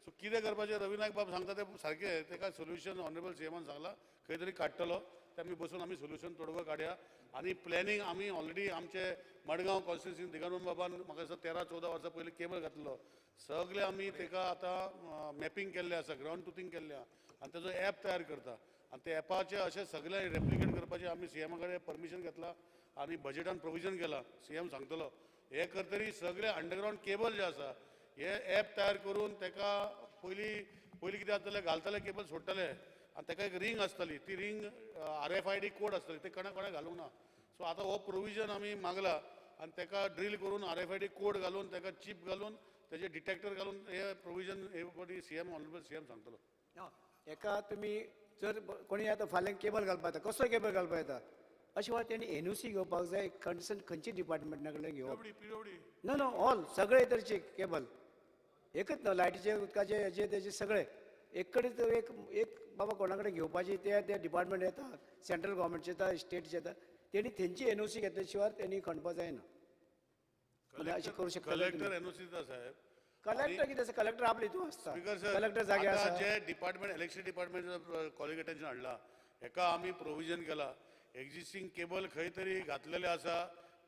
सो कितें करपाचें? रवी नायक बाब सांगता ते सारकें, तेका सोल्युशन ऑनरेबल सीएमान सांगलां खंय तरी काडटलो, ते आमी बसून आमी सोल्युशन तोडगो काडया. आनी प्लॅनिंग आमी ऑलरेडी आमचे मडगांव कॉन्स्टिट्युन्सी दिगंबर बाबान म्हाका दिसता 13-14 वर्सां पयलीं केबल घातलो. सगळे आमी तेका आतां मॅपिंग केल्लें आसा, ग्रावंड ट्रुथींग केल्लें आसा आनी तेजो एप तयार करता आनी ते एपाचे अशें सगळे रेप्लिकेट करपाचें आमी सीएमा कडेन परमिशन घेतलां आनी बजेटान प्रोविजन केलां. सीएम सांगतलो हें करतरी सगळे अंडरग्रावंड केबल जे आसा हे एप तयार करून तेका पयलीं पयलीं कितें जातालें, घालताले केबल सोडटाले आनी तेका एक रिंग आसताली, ती रिंग RFID code आसताली, ते कोणा कोणा घालूंक ना. सो आतां हो प्रोविजन आमी मागला आनी तेका ड्रील करून RFID code घालून तेका चीप घालून तेजे डिटेक्टर घालून हे प्रोविजन हे फावटी सीएम ऑनरेबल सीएम सांगतलो. एका तुमी जर कोणी आतां फाल्यां केबल घालपाक येता, कसलो केबल घालपाक येता अशें वेळार तेणी NOC घेवपाक जाय. कन्सर्न खंयची डिपार्टमेंटा कडल्यान घेवप? नो नो ऑल सगळे तरेचे केबल एकच न्हू, लायटीचे उदकाचे हेजे तेजे सगळे एक कडेन एक एक बाबा कोणा कडेन घेवपाची ते ते डिपार्टमेंट येता, सेंट्रल गव्हर्मेंटचे येता, स्टेटचे येता, तेणी तेंची NOC घेतल्या शिवाय तेणी खणपाक जायना. अशें करूं शकता कलेक्टर NOC दिता साहेब. कलेक्टर कितें आसा, कलेक्टर आपले हितून आसता, कलेक्टर जागे आसा. जे department election department calling attention हाडला हेका आमी प्रोविजन केला. एक्झिस्टींग केबल खंय तरी घातलेले आसा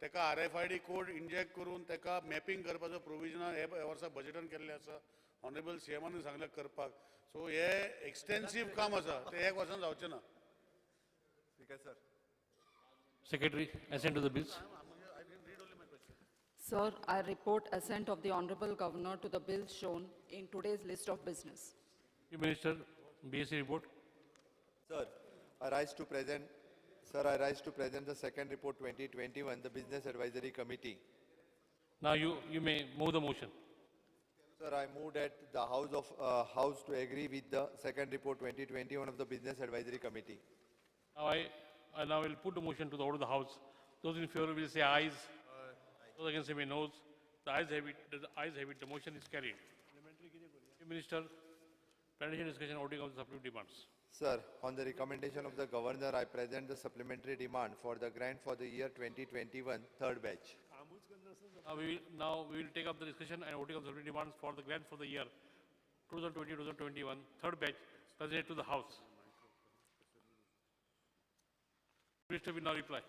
तेका RFID code inject करून तेका मॅपिंग करपाचो प्रोविजन हे वर्सा बजेटान केल्लें आसा. ऑनरेबल सीएमान सांगलें करपाक. सो हे एक्सटेन्सीव काम आसा, तें एक वर्सान जावचें ना. Sir. Secretary, assent to the bills. Sir, I report assent of the Honorable Governor to the bills shown in today's list of business. Chief Minister, BSc report. Sir, I rise to present. Sir, I rise to present the second report 2021, the Business Advisory Committee. Now you may move the motion. Sir, I move that the House of House to agree with the second report 2021 of the Business Advisory Committee. Now I now will put the motion to the order of the House. Those in favor will say ayes. Those against say noes. The ayes have it. The ayes have it. The motion is carried. Chief Minister, plantation discussion, voting of the supplementary demands. Sir, on the recommendation of the Governor, I present the supplementary demand for the grant for the year 2021, third batch. Now we will take up the discussion and voting of the supplementary demands for the grant for the year 2020-2021, third batch, presented to the House. Minister will now reply.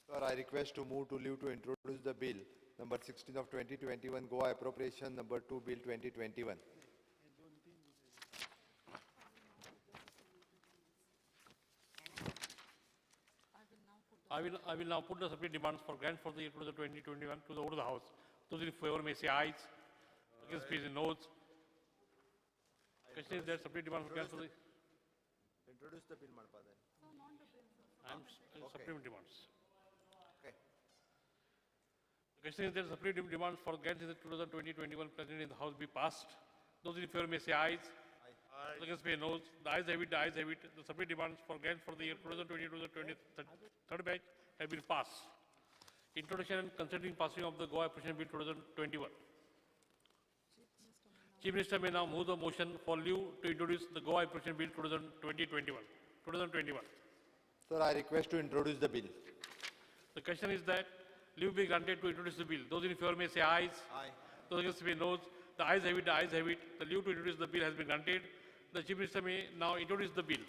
Sir, I request to move to leave to introduce the bill number 16 of 2021, Goa Appropriation number 2 Bill 2021. I will now put the supplementary demands for grant for the year 2021 to the order of the House. Those in favor may say ayes. Against please noes. Question is that supplementary demand for grant for the introduce the bill, Madam. I am supplementary demands. Okay. The question is that supplementary demands for grants in the 2020-21 presented in the House be passed. Those in favor may say ayes. Aye. Against may noes. The ayes have it. The ayes have it. The supplementary demands for grants for the year 2020-2023 third batch have been passed. Introduction and considering passing of the Goa Appropriation Bill 2021. Chief Minister may now move the motion for leave to introduce the Goa Appropriation Bill 2021. Sir, I request to introduce the bill. The question is that leave be granted to introduce the bill. Those in favor may say ayes. Aye. Those against may noes. The ayes have it. The ayes have it. The leave to introduce the bill has been granted. The Chief Minister may now introduce the bill.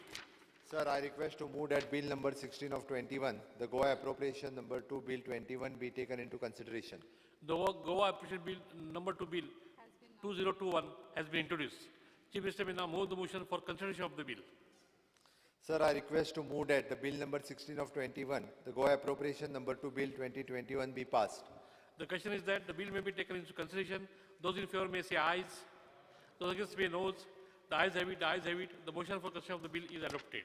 Sir, I request to move that Bill number 16 of 21, the Goa Appropriation number 2 Bill 21 be taken into consideration. The Goa Appropriation Bill number 2 Bill 2021 has been introduced. Chief Minister may now move the motion for consideration of the bill. Sir, I request to move that the Bill number 16 of 21, the Goa Appropriation number 2 Bill 2021 be passed. The question is that the bill may be taken into consideration. Those in favor may say ayes. Those against may noes. The ayes have it, the ayes have it. The motion for consideration of the bill is adopted.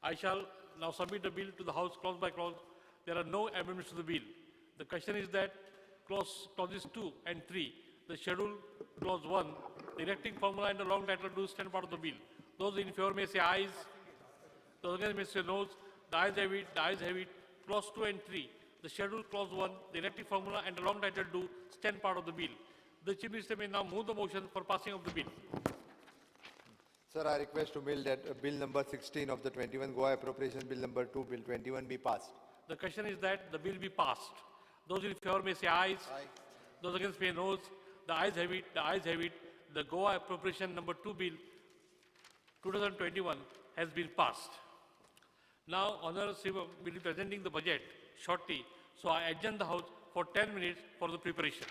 I shall now submit the bill to the House clause by clause. There are no amendments to the bill. The question is that clauses 2 and 3, the schedule clause 1, the electing formula and the long title do stand part of the bill. Those in favor may say ayes. Those against may say noes. The ayes have it, the ayes have it. Clause 2 and 3, the schedule clause 1, the electing formula and the long title do stand part of the bill. The Chief Minister may now move the motion for passing of the bill. Sir, I request to bill that Bill number 16 of the 21 Goa Appropriation Bill number 2, Bill 21 be passed. The question is that the bill be passed. Those in favor may say ayes. Aye. Those against may noes. The ayes have it, the ayes have it. The Goa Appropriation number 2 Bill 2021 has been passed. Now, Honorable Shivam will be presenting the budget shortly. So I adjourn the House for 10 minutes for the preparation.